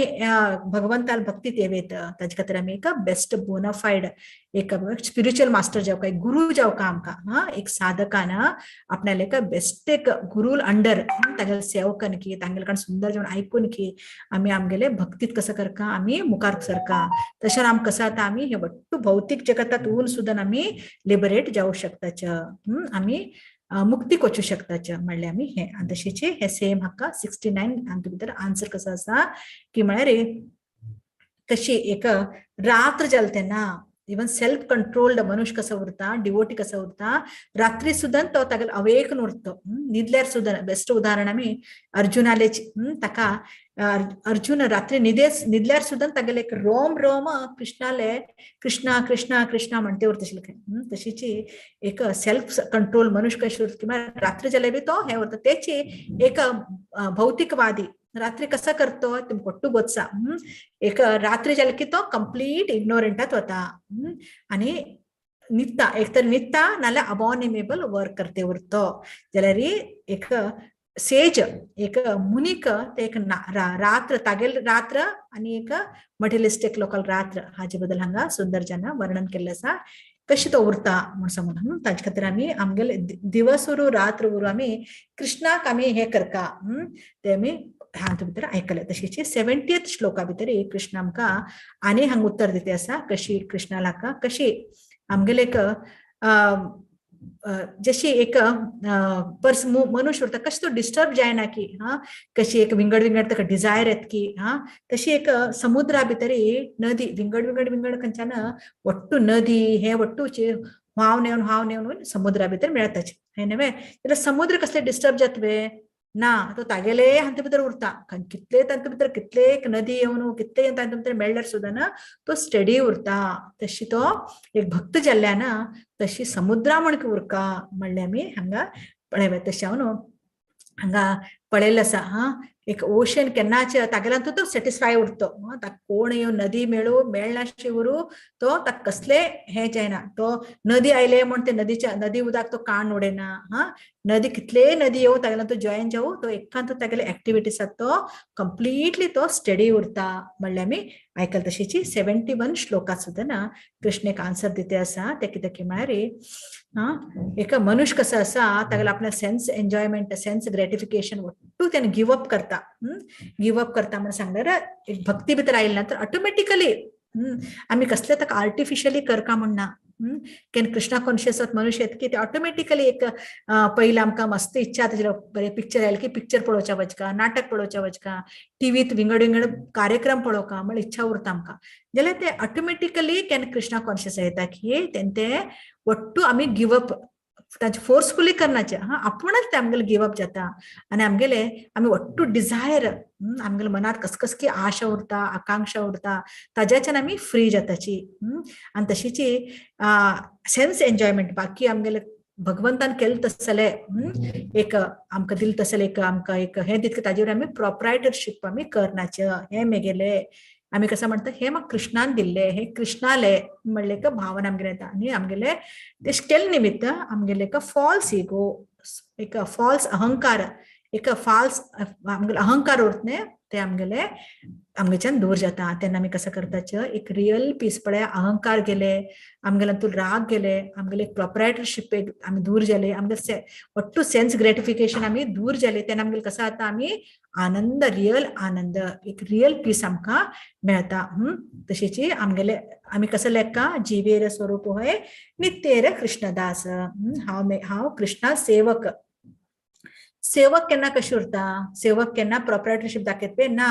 भगवंताल भक्तीत येवेत ताजे खातीर आमी एक बेस्ट बोनाफायड एक स्पिरिच्युअल मास्टर जावका, एक गुरू जावका आमकां. हा, एक साधकान आपणाले एक बेस्ट एक गुरूल अंडर तागेले सेवकन की तांगेले कडेन सुंदर जेवण आयकून की आमी आमगेले भक्तीत कसं करका आमी मुखार सरका. तशें आमकां कसं जाता आमी हे वट्टू भौतीक जगतात उरून सुद्दां आमी लिबरेट जावं शकताच, आमी मुक्ती कोचू शकताच म्हणल्यार आमी हे. आनी तशेंच हे सेम हाका 69 हातूंत भितर आन्सर कसो आसा की म्हळ्यार कशी एक रात्र जाल तेन्ना इवन सेल्फ कंट्रोल्ड मनुष्य कसो उरता, डिवोटी कसो उरता, रात्री सुद्दां तो तागेलो अवेकन उरता. न्हिदल्यार सुद्दां बेस्ट उदाहरण आमी अर्जुनालेच. ताका अर्जुन रात्री न्हिदल्यार सुद्दां तागेले एक रोम रोम कृष्णाले कृष्णा कृष्णा कृष्णा म्हणते उरता आशिल्लें खंय. तशीच एक सेल्फ कंट्रोल मनुष्य कशें उरता किंवा रात्री जाल्यार बी तो हे उरता. तेची एक भौतिकवादी रात्री कसा करतो तुमकां ಒಟ್ಟು ಗೊತ್ತಾ. एक रात्री जाले की तो कंप्लीट इग्नोरंटात वता आनी न्हिदता, एक तर न्हिदता नाल्यार अबॉनिमेबल वर्क करते उरतो. जाल्यार एक सेज एक मुनीक ते एक रात्र तागेल रात्र आनी एक मटेरियलिस्टीक लोकल रात्र हाजे बद्दल हांगा सुंदर जाना वर्णन केल्लें आसा कशी तो उरता म्हूण सांगून. ताजे खातीर आमी आमगेले दिवस उरू रात्र उरू आमी कृष्णाक आमी हे करका ते आमी हातूंत भितर आयकले. तशीच 70th श्लोका भितर कृष्ण आमकां आनी हांगा उत्तर दिते आसा कशी कृष्णाक कशी आमगेले एक जशी एक पर्स मनुष्य उरता कशी तो डिस्टर्ब जायना की, हा, कशी एक विंगड विंगड ताका डिजायर येत की, हा, तशी एक समुद्रा भितर नदी विंगड विंगड विंगड खंयच्यान वट्टू नदी हे वट्टूचे व्हांवन येवन व्हांवन येवन समुद्रा भितर मेळटाच हय न्हय. जाल्यार समुद्र कसले डिस्टर्ब जातवे ना, तो तागेले हातूंत भितर उरता. कितले तातूंत भितर कितले एक नदी येवन कितले तातूंत भितर मेळ्ळ्यार सुद्दां ना तो स्टडी उरता. तशी तो एक भक्त जाल्ल्यान तशी समुद्रा म्हण उरका म्हणल्यार आमी हांगा पळयता. तशें हांव न्हू हांगा पळयल्लें आसा. हा, एक ओशन केन्नाच तागेल्यान तो सॅटिस्फाय उरतो. ताका कोण येवन नदी मेळूं मेळनाशें उरूं तो ताका कसले हें जायना. तो नदी आयले म्हूण ते नदीच्या नदी उदक तो काण उडयना. हा, नदी कितले नदी येवं तागेल्यान तो जॉयन जावं तो एकांत तागेले एक्टिविटीज आसा तो कंप्लिटली तो स्टडी उरता म्हणल्यार आमी आयकल. तशीच 71 श्लोकात सुद्दां ना कृष्ण एक आन्सर दिते आसा ते कितें की म्हळ्यार हा एक मनुष्य कसो आसा तागेलो आपल्या सेन्स एन्जॉयमेंट सेन्स ग्रेटिफिकेशन ಒಟ್ಟು त्याने गिव अप करता. गिव अप करता म्हण सांगल्यार एक भक्ती भितर आयले ना तर ऑटोमॅटिकली आमी कसले ताका आर्टिफिशियली करका म्हण ना. केन्ना कृष्णा कॉन्शियस मनुष्य येत की ते ऑटोमॅटिकली एक पयलीं आमकां मस्त इच्छा जाता बरें पिक्चर आयलें की पिक्चर पळोवच्या वचका, नाटक पळोवच्या वचका, टिवीत विंगड विंगड कार्यक्रम पळोवका म्हळ्यार इच्छा उरता आमकां. जाल्यार ते ऑटोमॅटिकली केन्ना कृष्णा कॉन्शियस येता की तेन्ना ते वट्टू आमी गिव अप ताचे फोर्सफुली करनाचे. हा, आपूणच ते आमगेले गिव अप जाता आनी आमगेले आमी वट्टू डिजायर आमगेले मनात कसकसकी आशा उरता, आकांक्षा उरता, ताज्याच्यान आमी फ्री जाताची. आनी तशीच सेन्स एन्जॉयमेंट बाकी आमगेले भगवंतान केलें तसलें एक आमकां दिलें तसलें एक आमकां एक हें दितलें ताजेर आमी प्रोप्रायटरशीप आमी करनाचे. हें मेगेलें आमी कसं म्हणटा हे म्हाका कृष्णान दिल्ले, हे कृष्णाले म्हणले एक भावना आमगेले येता आनी आमगेले ते केले निमित्त आमगेले एक फॉल्स इगो, एक फॉल्स अहंकार एक फाल्स आमगेले अहंकार उरत न्ही ते आमगेले आमगेच्यान दूर जाता. तेन्ना आमी कसं करताचे एक रियल पीस पळय अहंकार गेले आमगेले तूं राग गेले आमगेले प्रोपरायटरशीप आमी दूर जाले आमगे वट्टू सेन्स ग्रेटिफिकेशन आमी दूर जाले तेन्ना आमगेले कसं जाता आमी आनंद रियल आनंद एक रियल पीस आमकां मेळता. तशीच आमगेले आमी कसं लेखा जिवेर स्वरूप होय नित्येर कृष्णदास. हांव हांव कृष्णा सेवक. सेवक केन्ना कशी उरता? सेवक केन्ना प्रोपरायटरशीप दाखयत ना,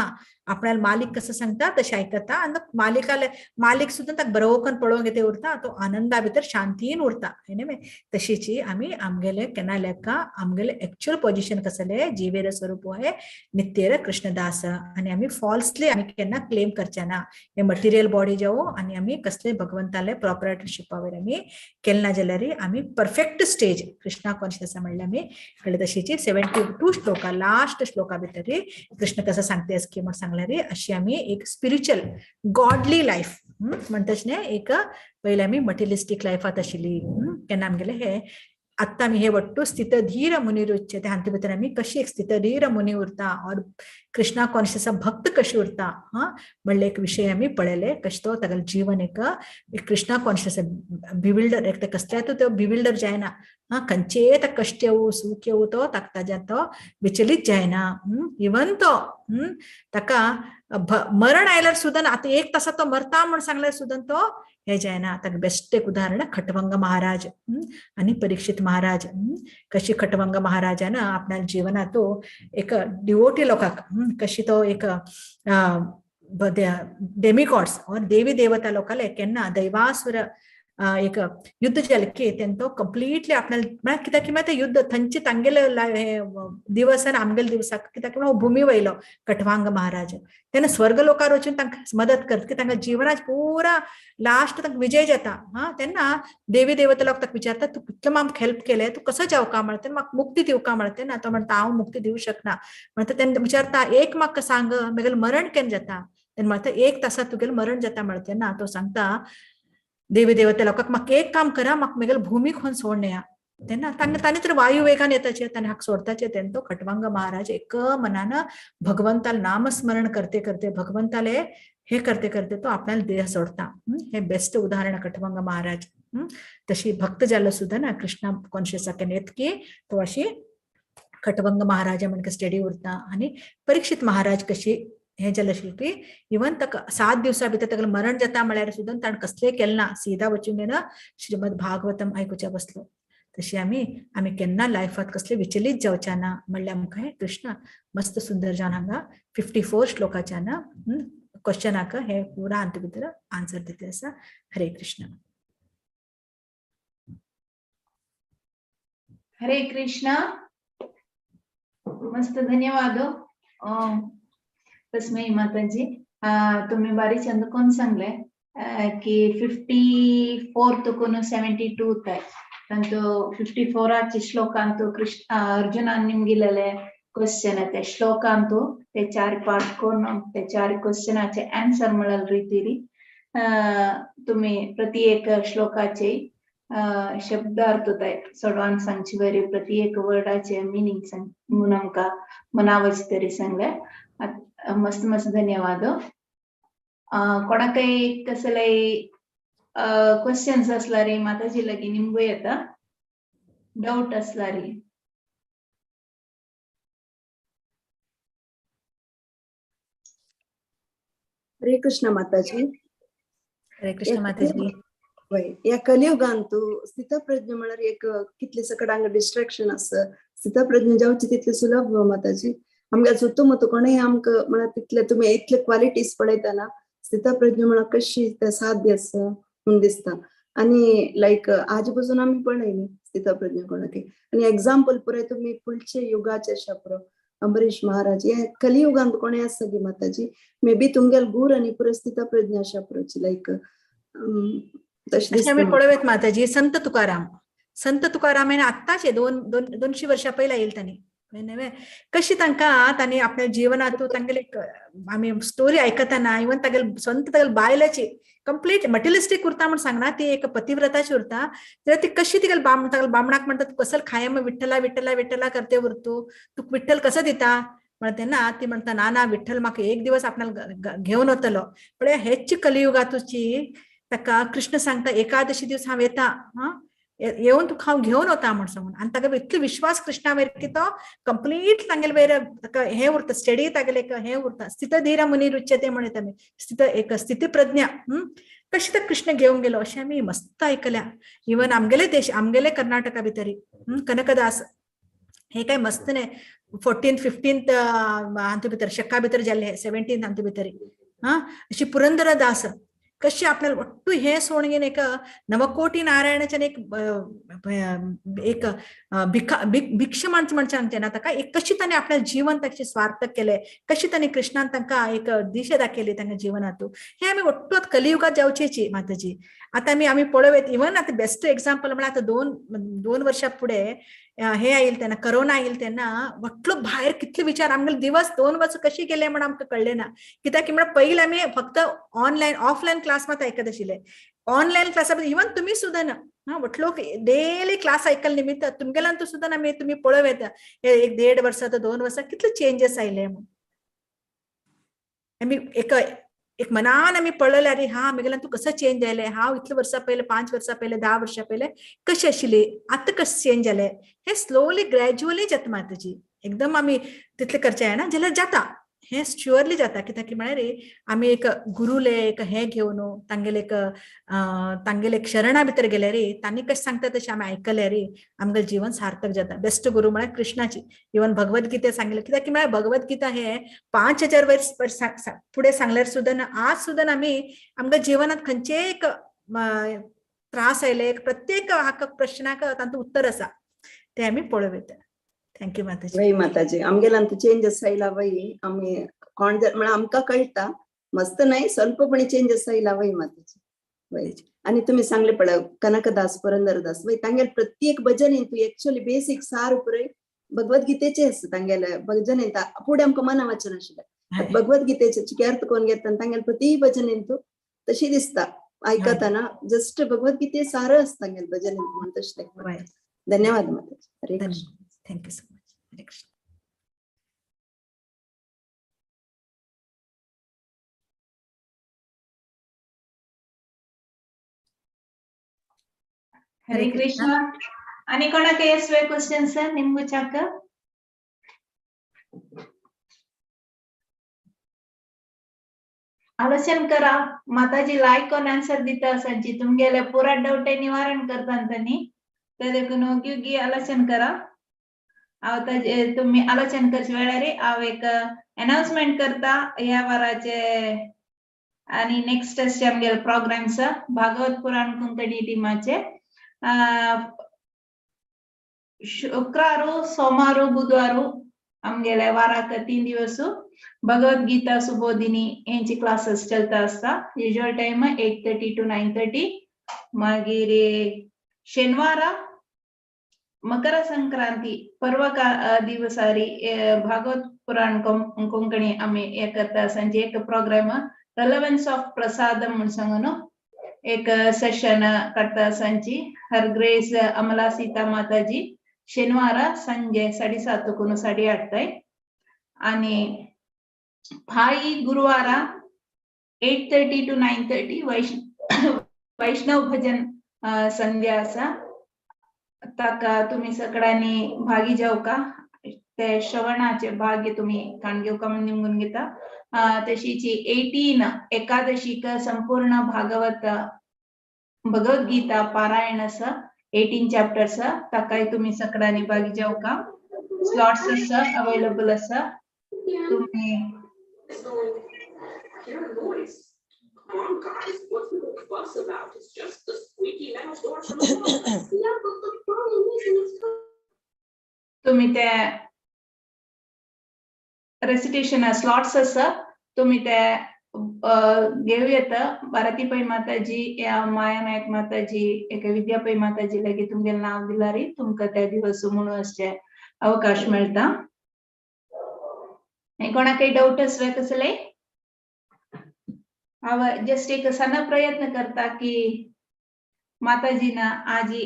आपणाला मालिक कसं सांगता तशें आयकता आनी मालिकाले मालिक सुद्दां ताका बरोवन पळोवंक येते उरता तो आनंदा भितर शांतीन उरता. न्ही तशीच आमी आमगेले केन्ना लेखा आमगेले एक्चुअल पोजिशन कसले जिवेर स्वरूप हे नित्येर कृष्णदास. आनी आमी फॉल्सली आमी केन्ना क्लेम करचे ना हे मटेरियल बॉडी जावं आनी आमी कसले भगवंताले प्रोपरायटरशिपा वयर आमी केले ना जाल्यार आमी परफेक्ट स्टेज कृष्णा कॉन्शियस म्हणल्यार आमी कळ्ळें. तशीच 72 श्लोका लास्ट श्लोका भितर कृष्ण कसं सांगते की म्हण सांगले रे अशी आमी एक स्पिरिच्युअल गॉडली लायफ म्हणटच न्ही एक पयले आमी मटेरियलिस्टीक लायफात आशिल्ली केन्ना आमगेले हे आत्तां आमी हे वट्टू स्थितधीर मुनी रुच्चे हातूंत भितर आमी कशी एक स्थितधीर मुनी उरता और कृष्णा कॉन्शियस भक्त कशी उरता हा म्हणले एक विशय आमी पळयले कशें तो तागेलें जीवन एक कृष्णा कॉन्शियस बिविल्डर एक कसल्या तो बिविल्डर जायना हा खंयचेय ताका कश्ट येवं सूख येवं तो ताका ताज्या तो विचलीत जायना. इवन तो ताका मरण आयल्यार सुद्दां आतां एक तासात तो मरता म्हण सांगल्यार सुद्दां तो हे जायना. ताका बेस्ट एक उदाहरण खटवंग महाराज आनी परीक्षित महाराज. कशी खटवंग महाराजान आपल्या जीवनात एक डिवोटी लोकांक कशी तो एक डेमिगॉड्स और देवी देवता लोकांले केन्ना दैवासुर एक युद्ध जालें की तेन्ना तो कंप्लिटली आपल्याला म्हळ्यार कित्याक की मागीर ते युद्ध थंयचे तांगेले दिवस आनी आमगेले दिवसाक कित्याक म्हणून भुमी वयलो कटवांग महाराज तेन्ना स्वर्ग लोकार वचून तांकां मदत करता की तांकां जीवनाच पुरा लास्ट तांकां विजय जाता. हा तेन्ना देवी देवता लोक ताका विचारता तूं कितलो आमकां हेल्प केलें तूं कसो जावका म्हणटा म्हाका मुक्ती दिवका म्हणटा ना तो म्हणटा हांव मुक्ती दिवं शकना म्हणटा. तेन्ना विचारता एक म्हाका सांग म्हगेलें मरण केन्ना जाता? तेन्ना म्हणटा एक तासात तुगेलें मरण जाता म्हणटा. तेन्ना तो सांगता देवी देवता लोकांक म्हाका एक काम करा म्हाका म्हगेले भुमीक खंय सोडया. तेन्ना तांणी तर वायू वेगान येताचे ताणें हाका सोडताचे. तेन्ना तो खटवांग महाराज एक मनान भगवंताले नामस्मरण करते करते भगवंताले हे करते करते तो आपल्याला देह सोडता. हे बेस्ट उदाहरण खटवांग महाराज. तशी भक्त जालो सुद्दां ना कृष्णा कॉन्शियस केन्ना येत की तो अशी खटवंग महाराजा म्हणके स्टडी उरता. आनी परीक्षित महाराज कशी हे जालें आशिल्लें की इवन ताका 7 दिवसा भितर ताका मरण जाता म्हळ्यार सुद्दां ताणें कसलें केलें ना सीधा वचून ना श्रीमद भागवतम आयकुच्या बसलो. तशी आमी आमी केन्ना लायफात कसले विचलीत जावच्या ना म्हणल्यार आमकां हे कृष्ण मस्त सुंदर जावन हांगा 54 श्लोकाच्या ना क्वेश्चनाक हे पुरा हातूंत भितर आन्सर दितले आसा. हरे कृष्ण. हरे कृष्ण. मस्त धन्यवाद तस्मयी माताजी. तुम्ही बारीक चंद कोण सांगले की 54 तुकून 72 ताय तांतू 54 श्लोकांतू कृष्ण अर्जुनान निमगिलेले क्वेश्चन ते श्लोकांतू ते 4 पार्ट करून ते 4 क्वेश्चनाचे आन्सर मिळाल रीतीरी तुम्ही प्रति एक श्लोकाचे शब्दार्थ ताय सोडवान सांगची बरी प्रति एक वर्डाचे मिनिंग सांग म्हणून आमकां मनावच तरी सांगले. मस्त मस्त धन्यवाद. कोणाकय कसले क्वेश्चन्स असलारी माताजी लागी निमगो येता डाऊट असलारी? हरे कृष्ण माताजी. हरे कृष्ण माताजी. या कलियुगांतू स्थितप्रज्ञ म्हळ्यार एक कितले सकडांग डिस्ट्रॅक्शन आसा. स्थितप्रज्ञ जावची तितले सुलभ माताजी. आमगे जुतो मतो कोणेय आमकां म्हळ्यार तितले तुमी इतले क्वालिटीज पळयतना स्थितप्रज्ञ म्हळ्यार कशी ते साध्य आसा म्हूण दिसता. आनी लायक आज पसून आमी पळयनी स्थितप्रज्ञ कोणाक आनी एग्जाम्पल पुराय तुमी फुडचे युगाचे अशा पुरो अंबरीश महाराज हे कलियुगांत कोणेय आसा गी माताजी मे बी तुमगेल गुर आनी पुरो स्थितप्रज्ञ अशा पुरोची लायक तशें आमी पळोवयत माताजी. संत तुकाराम, संत तुकाराम आत्ताचे 200 वर्षा पयलीं येयल तांणी. नव्हे कशी तांकां तांणी आपल्या जिवनांत तांगेले आमी स्टोरी आयकतना इवन तागेले स्वंत तागेले बायलाची कंप्लीट मटेरियलिस्टीक उरता म्हण सांगना, ती एक पतिव्रताची उरता. जाल्यार ती कशी तिगेले तागेले बामणाक म्हणटा तूं कसल खाय विठ्ठला विठ्ठला विठ्ठला करते उरतू, तुका विठ्ठल कसो दिता म्हणटा तेन्ना ती म्हणटा ना ना विठ्ठल म्हाका एक दिवस आपणाक घेवन वतलो. पण हेच कलियुगातूची ताका कृष्ण सांगता एकादशी दिवस हांव येता, हा येवन तुका हांव घेवन वता म्हण सांगून. आनी ताका इतलो विश्वास कृष्णा वयर की तो कंप्लीट तांगेले वयर ताका हें उरता स्टडी तागेले एक हें उरता. स्थितधीर मुनी रुच्यते म्हणटा आमी, स्थित एक स्थितीप्रज्ञा. कशी तर कृष्ण घेवन गेलो अशें आमी मस्त आयकल्या. इवन आमगेले देश आमगेले कर्नाटका भितरी कनकदास हे काय मस्त न्ही 14th 15th हातूंत भितर शका भितर जाल्ले 17th हातूंत भितर हा अशी पुरंदरदास कशी आपल्याला ಒಟ್ಟು हे सोडून एक नवकोटी नारायणाच्यान एक एक भिका भिक्ष म्हणचे आमचें ना ताका एक कशी ताणें आपल्या जीवन ताचे स्वार्थक केलें, कशी ताणें कृष्णान तांकां एक दिशा दाखयली तांकां जिवनांतू. हे आमी ಒಟ್ಟು कलियुगात जावचेची माताजी. आतां आमी आमी पळोवयत इवन आतां बेस्ट एग्जाम्पल म्हळ्यार आतां दोन वर्सां फुडें हे आयल तेन्ना करोना आयल तेन्ना वटलो भायर कितले विचार आमगेले दिवस 2 वर्सां कशी गेले म्हण आमकां कळ्ळें ना. कित्याक म्हळ्यार पयलीं आमी फक्त ऑनलायन ऑफलायन क्लास मात आयकत आशिल्ले, ऑनलायन क्लासा इवन तुमी सुद्दां ना हा वटलो डेली क्लास आयकल निमित्त तुमगेल्यान सुद्दां आमी तुमी पळोवं येता 1-1.5 वर्सां तर 2 वर्सां कितले चेंजेस आयले म्हूण. आमी एक एक मनान आमी पळयलें अरे हा आमगेल्यान तूं कसो चेंज जालें, हांव इतले वर्सां पयले 5 वर्सां पयले 10 वर्सां पयले कशें आशिल्ली आतां कशें चेंज जालें. हे स्लोली ग्रॅज्युअली जाता माताजी, एकदम आमी तितलें करचें जायना जाल्यार जाता, हें शुअरली जाता. कित्याक म्हळ्यार आमी एक गुरुले एक हें घेवन तांगेले एक तांगेले एक शरणा भितर गेले रे तांणी कशें सांगता तशें आमी आयकलें रे आमगेलें जीवन सार्थक जाता. बेस्ट गुरू म्हळ्यार कृष्णाची. इवन भगवद्गीते सांगले कित्याक म्हळ्यार भगवद्गीता हे 5000 वर्स फुडें सांगल्यार सुद्दां आज सुद्दां आमी आमकां जिवनांत खंयचेय एक त्रास आयले प्रत्येक हाका प्रश्नाक तांतूं उत्तर आसा तें आमी पळोवं येता. Thank you माताजी. वय माताजी आमगेल्यान चेंजेस आयला वय आमी कोण म्हळ्यार आमकां कळटा मस्त नाही स्वल्पपणे चेंजेस आयला वय माताजी. वय आनी तुमी सांगले पळय कनकदास पुरंदरदास वय तांगेले प्रत्येक भजन तूं एक्चुअली बेसीक सार पुराय भगवद्गीतेचे आसता तांगेले भजन फुडें आमकां मना वचनाशिल्लें भगवद्गीतेचे अर्थ कोण घेता तांगेले प्रति भजन तूं तशी दिसता आयकतना जस्ट भगवद्गीते सार आसता तांगेले भजन म्हण तशें. धन्यवाद माताजी. हरे Krishna. Thank you so much. Hare Krishna. Hare Krishna. आणि कोणाक एसवे क्वेश्चन्स निमगु चाक? आलोचन करा माताजी लायक कोण आन्सर दिता आसांची तुमगेले पुरा डाउट निवारण करता तांणी, तर देखून ओगी ओगी आलोचन करा. हांव तुम्ही आलोचन करचे वेळार हांव एक अनाउन्समेंट करता ह्या वाराचे आणि नेक्स्ट आमचे आमगेले प्रोग्राम्स भागवत पुराण कोंकणी टिमाचे शुक्रारू सोमारू बुधवारू आमगेले वाराक 3 दिवस भगवद्गीता सुबोधिनी हेंची क्लासेस चलता आसता. Usual time 8:30 to 9:30. मागीर शेनवारा मकर संक्रांती पर्व दिवसारी भागवत पुराण कोंकणी आमी हे करता. सांजे एक प्रोग्राम रेलेवन्स ऑफ प्रसादम म्हूण सांगून एक सेशन करता सांची हर ग्रेस अमला सीता माताजी शेनवारा संजे 7:30 कुन 8:30. आणि फाई गुरुवारा 8:30 to 9:30 वैष्णव भजन संध्या आसा ताका तुम्ही सगळ्यांनी भागी जावका ते श्रवणाचे भाग्य तुम्ही काण घेवका म्हूण निमगून घेता. तशीची 18 एकादशीक संपूर्ण भागवत भगवद्गीता पारायण आसा 18 चॅप्टर्स ताकाय तुम्ही सगळ्यांनी भागी जावका. स्लॉट्स आसा अवेलेबल आसा तुम्ही. Come on, guys, what's the big fuss about? It's just the squeaky metal door from the wall. Yeah, but the problem is it's तुम्ही ते रेसिटेशन स्लॉट्स आसा तुम्ही ते घेवं येता. भारती पै माताजी या माया नायक माताजी एका विद्या पै माताजी लागीं तुमगेलें नांव दिल्यार तुमकां त्या दिवस म्हणून आसचें अवकाश मेळटा. कोणाकय डाऊट आसवे कसले? हांव जस्ट एक सण प्रयत्न करता की माताजीना आजी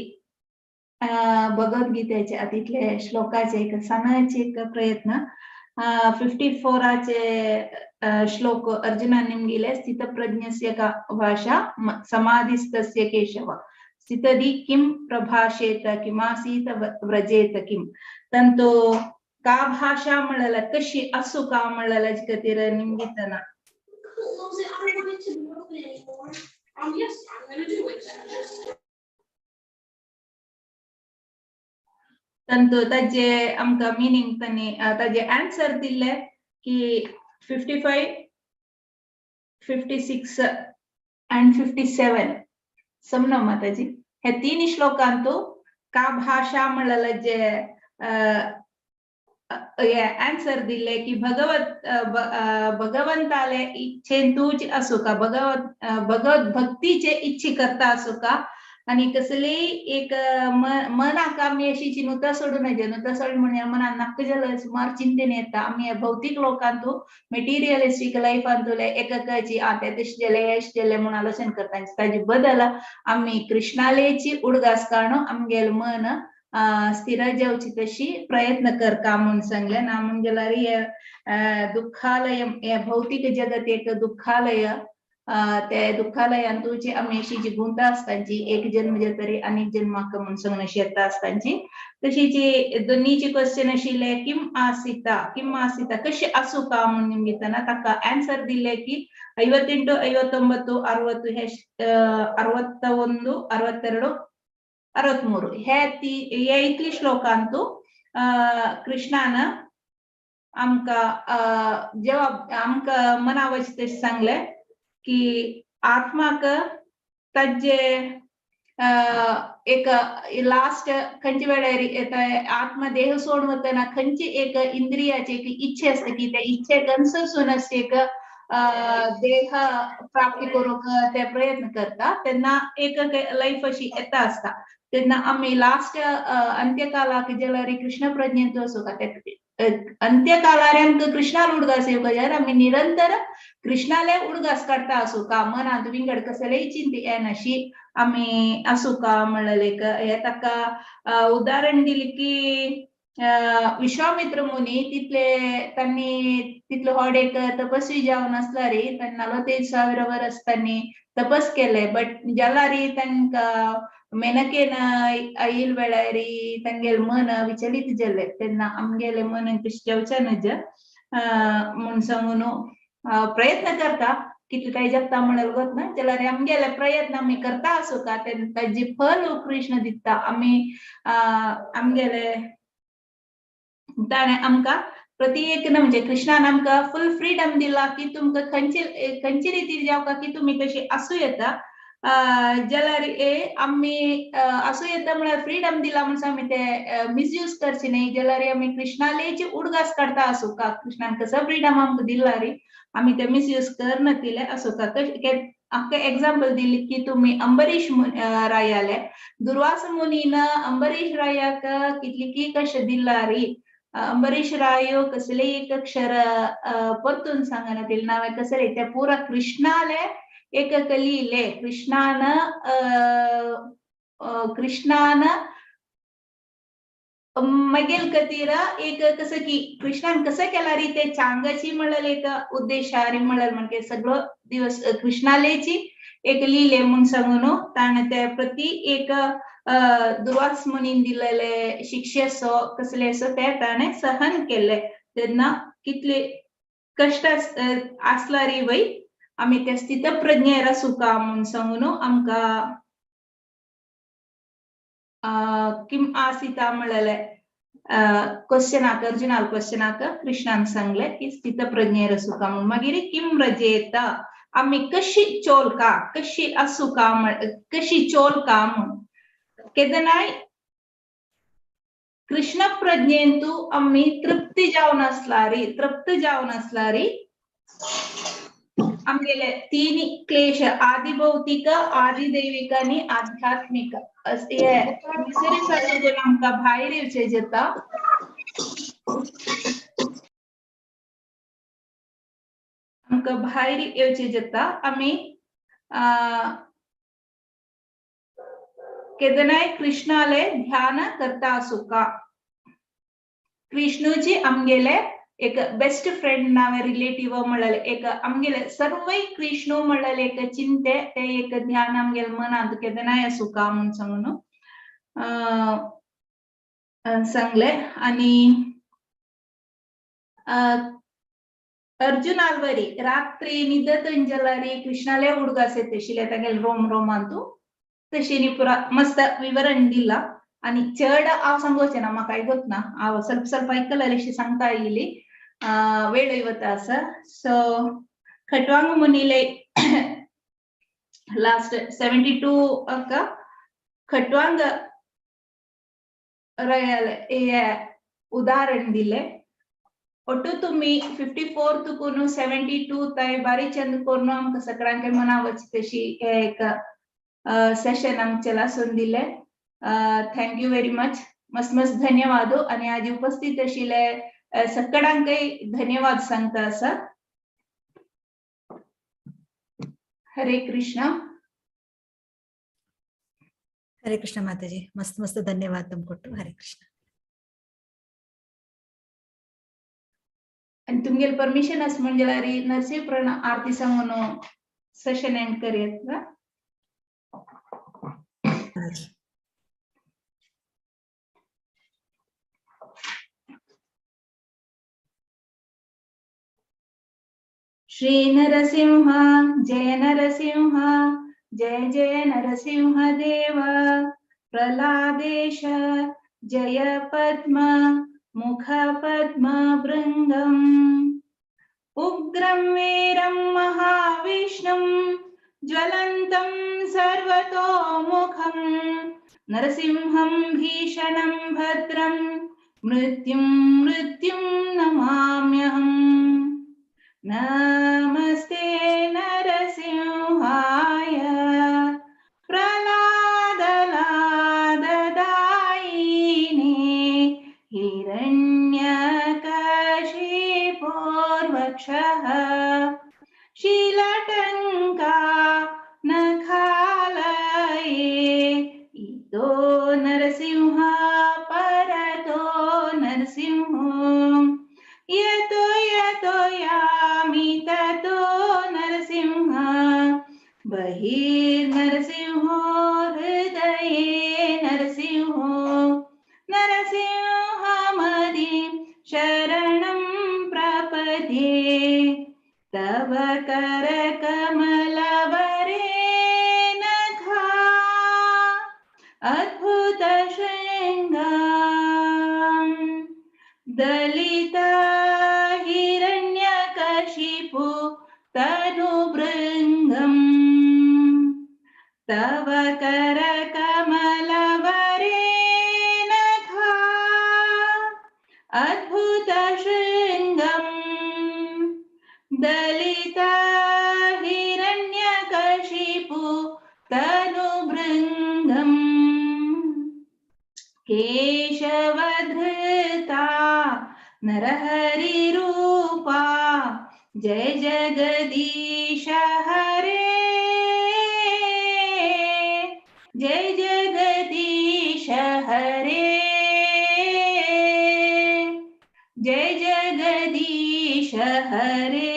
भगवद्गीतेचे तितले श्लोकाचे एक सणाचे एक प्रयत्न. 54 श्लोक अर्जुना निमगिले स्थितप्रज्ञस्य का भाषा समाधिस्थस्य केशव स्थितधि किं प्रभाषेत किमासीत व्रजेत किं. ತಂತು ಕಾ ಭಾಷಾ म्हणला कशी असू का म्हणला खातीर निमगितना. Close it. I don't want it to be open anymore. Yes, I'm gonna do it then. ತಂತು ताजे आमकां मिनींग तांणी ताजे आन्सर दिल्ले की 55, 56 and 57 समनो माताजी. हे तीन श्लोकांतु का भाषा म्हणला जे आन्सर दिले की भगवंताले इच्छेंतूच असू का, भगवत भक्तीचे इच्छे करता असू का, आणि कसलेय एक मनाक आमी अशी नुता सोडू नये. नुता सोडून म्हणजे मनान नाका जाल्यार सुमार चिंतेन येता. आमी भौतीक लोकांतू मेटिरियलिस्टीक लायफांतुले एककाची आ ते तशें जालें हें जालें म्हूण आलोचन करता. ताजे बदल आमी कृष्णालेची उडगास काडून आमगेलें मन स्थिर जावची तशी प्रयत्न करता म्हूण सांगलें. ना म्हूण जाल्यार हे दुःखालय, हे भौतीक जगत एक दुःखालय, ते दुःखालयांतूची आमी अशी जी गुंता आसताची एक जन्म जातरी आनी जन्माक म्हूण सांगून अशी येता आसताची. तशी जी दोन्हीची क्वेश्चन आशिल्ले किम आसिता किम आसिता कशी आसूं का म्हूण निमगितना ताका आन्सर दिले की 58, 59, 60 हे 61, 62, 63 हे हे इतली श्लोकांतू कृष्णान आमकां जवाब आमकां मना वचता तशें सांगलें की आत्माक ताजे एक लास्ट खंयच्या वेळार येता आत्मा देह सोडून वतना खंयची एक इंद्रियाची एक इच्छा आसता की त्या इच्छेक अनुसरून अशें एक देह प्राप्ती करूंक ते प्रयत्न करता तेन्ना एक लायफ अशी येता आसता. तेन्ना आमी लास्ट अंत्यकालाक जाल्यार कृष्ण प्रज्ञेंत वचूंक अंत्यकालार आमकां कृष्णाल उडगास येवंक जाल्यार आमी निरंतर कृष्णाले उडगास काडटा आसूं का, मनांत विंगड कसलेय चिंते येनाशी आमी आसूं का म्हणलें एक हे ताका उदाहरण दिलें की विश्वामित्र मुनी तितले तांणी तितलो व्हड एक तपस्वी जावन आसला रे, तांणी 40,000 वर्स तांणी तपस केले. बट जाल्यार तांकां मेनकेन आयल वेळार तांगेलें मन विचलित जालें तेन्ना आमगेलें मन तशें जावचें नज म्हूण सांगून प्रयत्न करता कितले काय जगता म्हणल्यार गोत ना, जाल्यार आमगेले प्रयत्न आमी करता आसूं का ताजी फल कृष्ण दिता. आमी आमगेले ताणें आमकां प्रति एक म्हणजे कृष्णान आमकां फुल फ्रीडम दिला की तुमकां खंयचे खंयचे रितीर जावका की तुमी तशी आसूं येता. जाल्यार आमी आसूं येता म्हळ्यार फ्रीडम दिला म्हणून आमी ते मिसयूज करचे न्हय. जाल्यार आमी कृष्णालेची उडगास काडटा आसूं का, कृष्णान कसो फ्रीडम आमकां दिला रे आमी ते मिसयूज करनातिले आसूं का. आमकां एग्जाम्पल दिली की तुमी अंबरीश रायाले दुर्वास मुनीन अंबरीश रायाक कितली की कशें दिला रे, अंबरीश रायो कसले एक अक्षर परतून सांगना तिले नांव कसले ते पुरा कृष्णाले एक कलिले कृष्णान कृष्णान मगेल खातीर एक कसं की कृष्णान कसं केला रे ते चांगाची म्हणलं एक उद्देश रे म्हणलं म्हणजे सगळो दिवस कृष्णालेची एक लिले म्हूण सांगून ताणें ते प्रति एक दुर्वास मुनीन दिलेले शिक्षे असो कसले असो ते ताणें सहन केले. तेन्ना कितले कश्ट आसला रे वय आमी ते स्थितप्रज्ञेर आसूं का म्हूण सांगून आमकां किम आसिता म्हणलेले क्वेश्चनाक अर्जुनाल क्वेश्चनाक कृष्णान सांगले की स्थितप्रज्ञेर आसूं का म्हूण. मागीर किम रजेता आमी कशी चोलका कशी आसूं का कशी चोलका म्हूण केदनाय कृष्ण प्रज्ञेंतु आमी तृप्ती जावन आसला रे, तृप्त जावन आसला रे आमगेले तीन क्लेश आदिभौतिक आदिदैविक आनी आध्यात्मिक हे आमकां भायर येवचें जाता. आमकां भायर येवचें जाता. आमी केदनाय कृष्णाले ध्यान करता आसूका. कृष्णूजी आमगेले एक बेस्ट फ्रेंड नावे रिलेटिव्ह म्हणलेले एक आमगेले सर्वय कृष्णू म्हणलेले एक चिंते ते एक ध्यान आमगेले मनांत केदनाय आसूका म्हूण सांगून सांगले. आनी अर्जुन आलवरी रात्री निदतंजलारी कृष्णाले उडगास येतशिले तागेले रोम रोमांतू तशेंनी पुरा मस्त विवरण दिला. आनी चड हांव सांगोचें ना, म्हाका आयकोत ना, हांव ಸ್ವಲ್ಪ ಸ್ವಲ್ಪ ऐकलें अशी सांगता येयली, वेळ वता आसा. सो खटवांग मुनीले लास्ट 72 अका खटवांग हे उदाहरण दिले. ಒಟ್ಟು तुम्ही 54 तुकून 72 ताय बारी चंद करून आमकां सगळ्यांक मना वच तशी एक सेशन आमचे लासून दिले. Thank you very much, मस्त मस्त धन्यवाद. आणि आज उपस्थित आशिल्ले सगळ्यांकय धन्यवाद सांगता आसा. हरे कृष्णा. हरे कृष्ण माताजी, मस्त मस्त धन्यवाद तुमकोट्टु. हरे कृष्ण. आणि तुमगेले परमिशन आस म्हणजे नरसिंह प्रण आरती सांगून सेशन एंड करूयात. श्री नरसिंह जय नरसिंह जय जय नरसिंह देव प्रहलादेश जय पद्म मुख पद्म भृंगम उग्रं वीरं महाविष्णुं ज्वलन्तं सर्वतोमुखं नरसिंहं भीषणं भद्रं मृत्युं मृत्युं नमाम्यहम्. नमस्ते नरसिंहाय प्रह्लादलाददायिने हिरण्यकशिपोर्वक्षः शिलटङ्का नखालये इतो नरसिंह परतो नरसिंह यतो यतो यामि ततो नरसिंह बहिर्नरसिंहो हृदये नरसिंहो नरसिंहमदि शरणं प्रपद्ये तव करकमलवरे नखा अद्भुत शृङ्गां दलित हिरण्यकशिपु तनुभृङ्गं तव करकमलवरे नखा अद्भुत शृङ्गं दलित हिरण्यकशिपु तनुभृङ्गं केशवधृता नरहरिरूपा जय जगदीश हरे जय जगदीश हरे जय जगदीश हरे.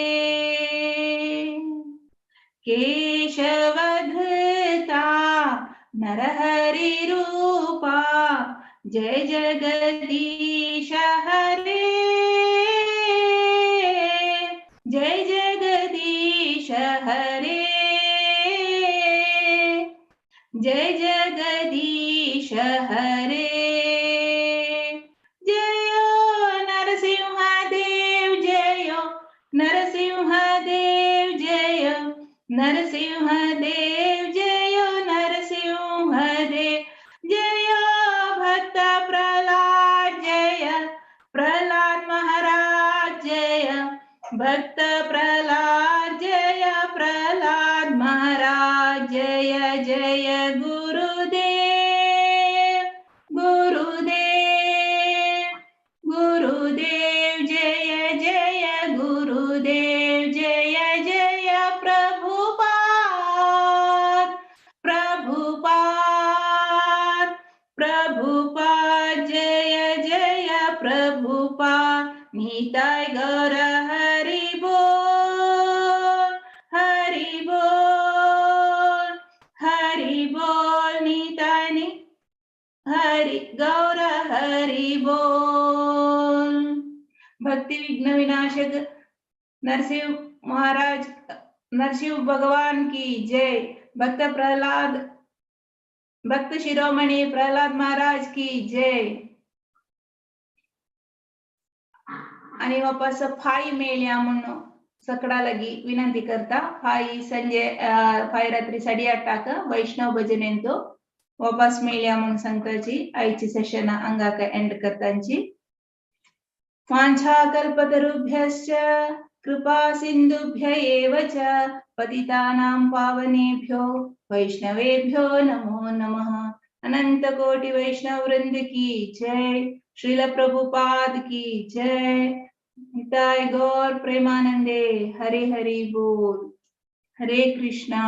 केशवधृता नरहरिरूपा जय जगदीश हरे जय जगदीश हरे जय जगदीश हरे. जय नरसिंह देव जय नरसिंह देव जय नरसिंह देव जय नरसिंह देव जय भक्त प्रहलाद जय प्रहलाद महाराज जय भक्त प्रहलाद जय प्रहलाद महाराज जय जय गुरुदेव गुरुदेव गुरुदेव. निताय गौर हरि बोल, हरि बोल, हरि बोल, निताय हरि गौर हरि बोल। भक्ति विघ्न विनाशक नरसिंह महाराज, नरसिंह भगवान की जय। भक्त प्रहलाद, भक्त शिरोमणि प्रहलाद महाराज की जय। आणि वापस फाई मेळया म्हणून सकडा लगी विनंती करता। फाई संजय फाई रात्री 8:30 वैष्णव भजनेंतो वापस मेळया म्हणून सांगताची। आईची सेशन अंगाक एंड करतांची। वाञ्छाकल्पतरुभ्यश्च कृपा सिन्धुभ्य एव च पतितानां पावनेभ्यो वैष्णवेभ्यो नमो नमः। अनंत कोटि वैष्णव वृंद की जय। श्रील प्रभुपाद की जय। निताय गौर प्रेमानंदे हरि हरि बोल। हरे कृष्णा।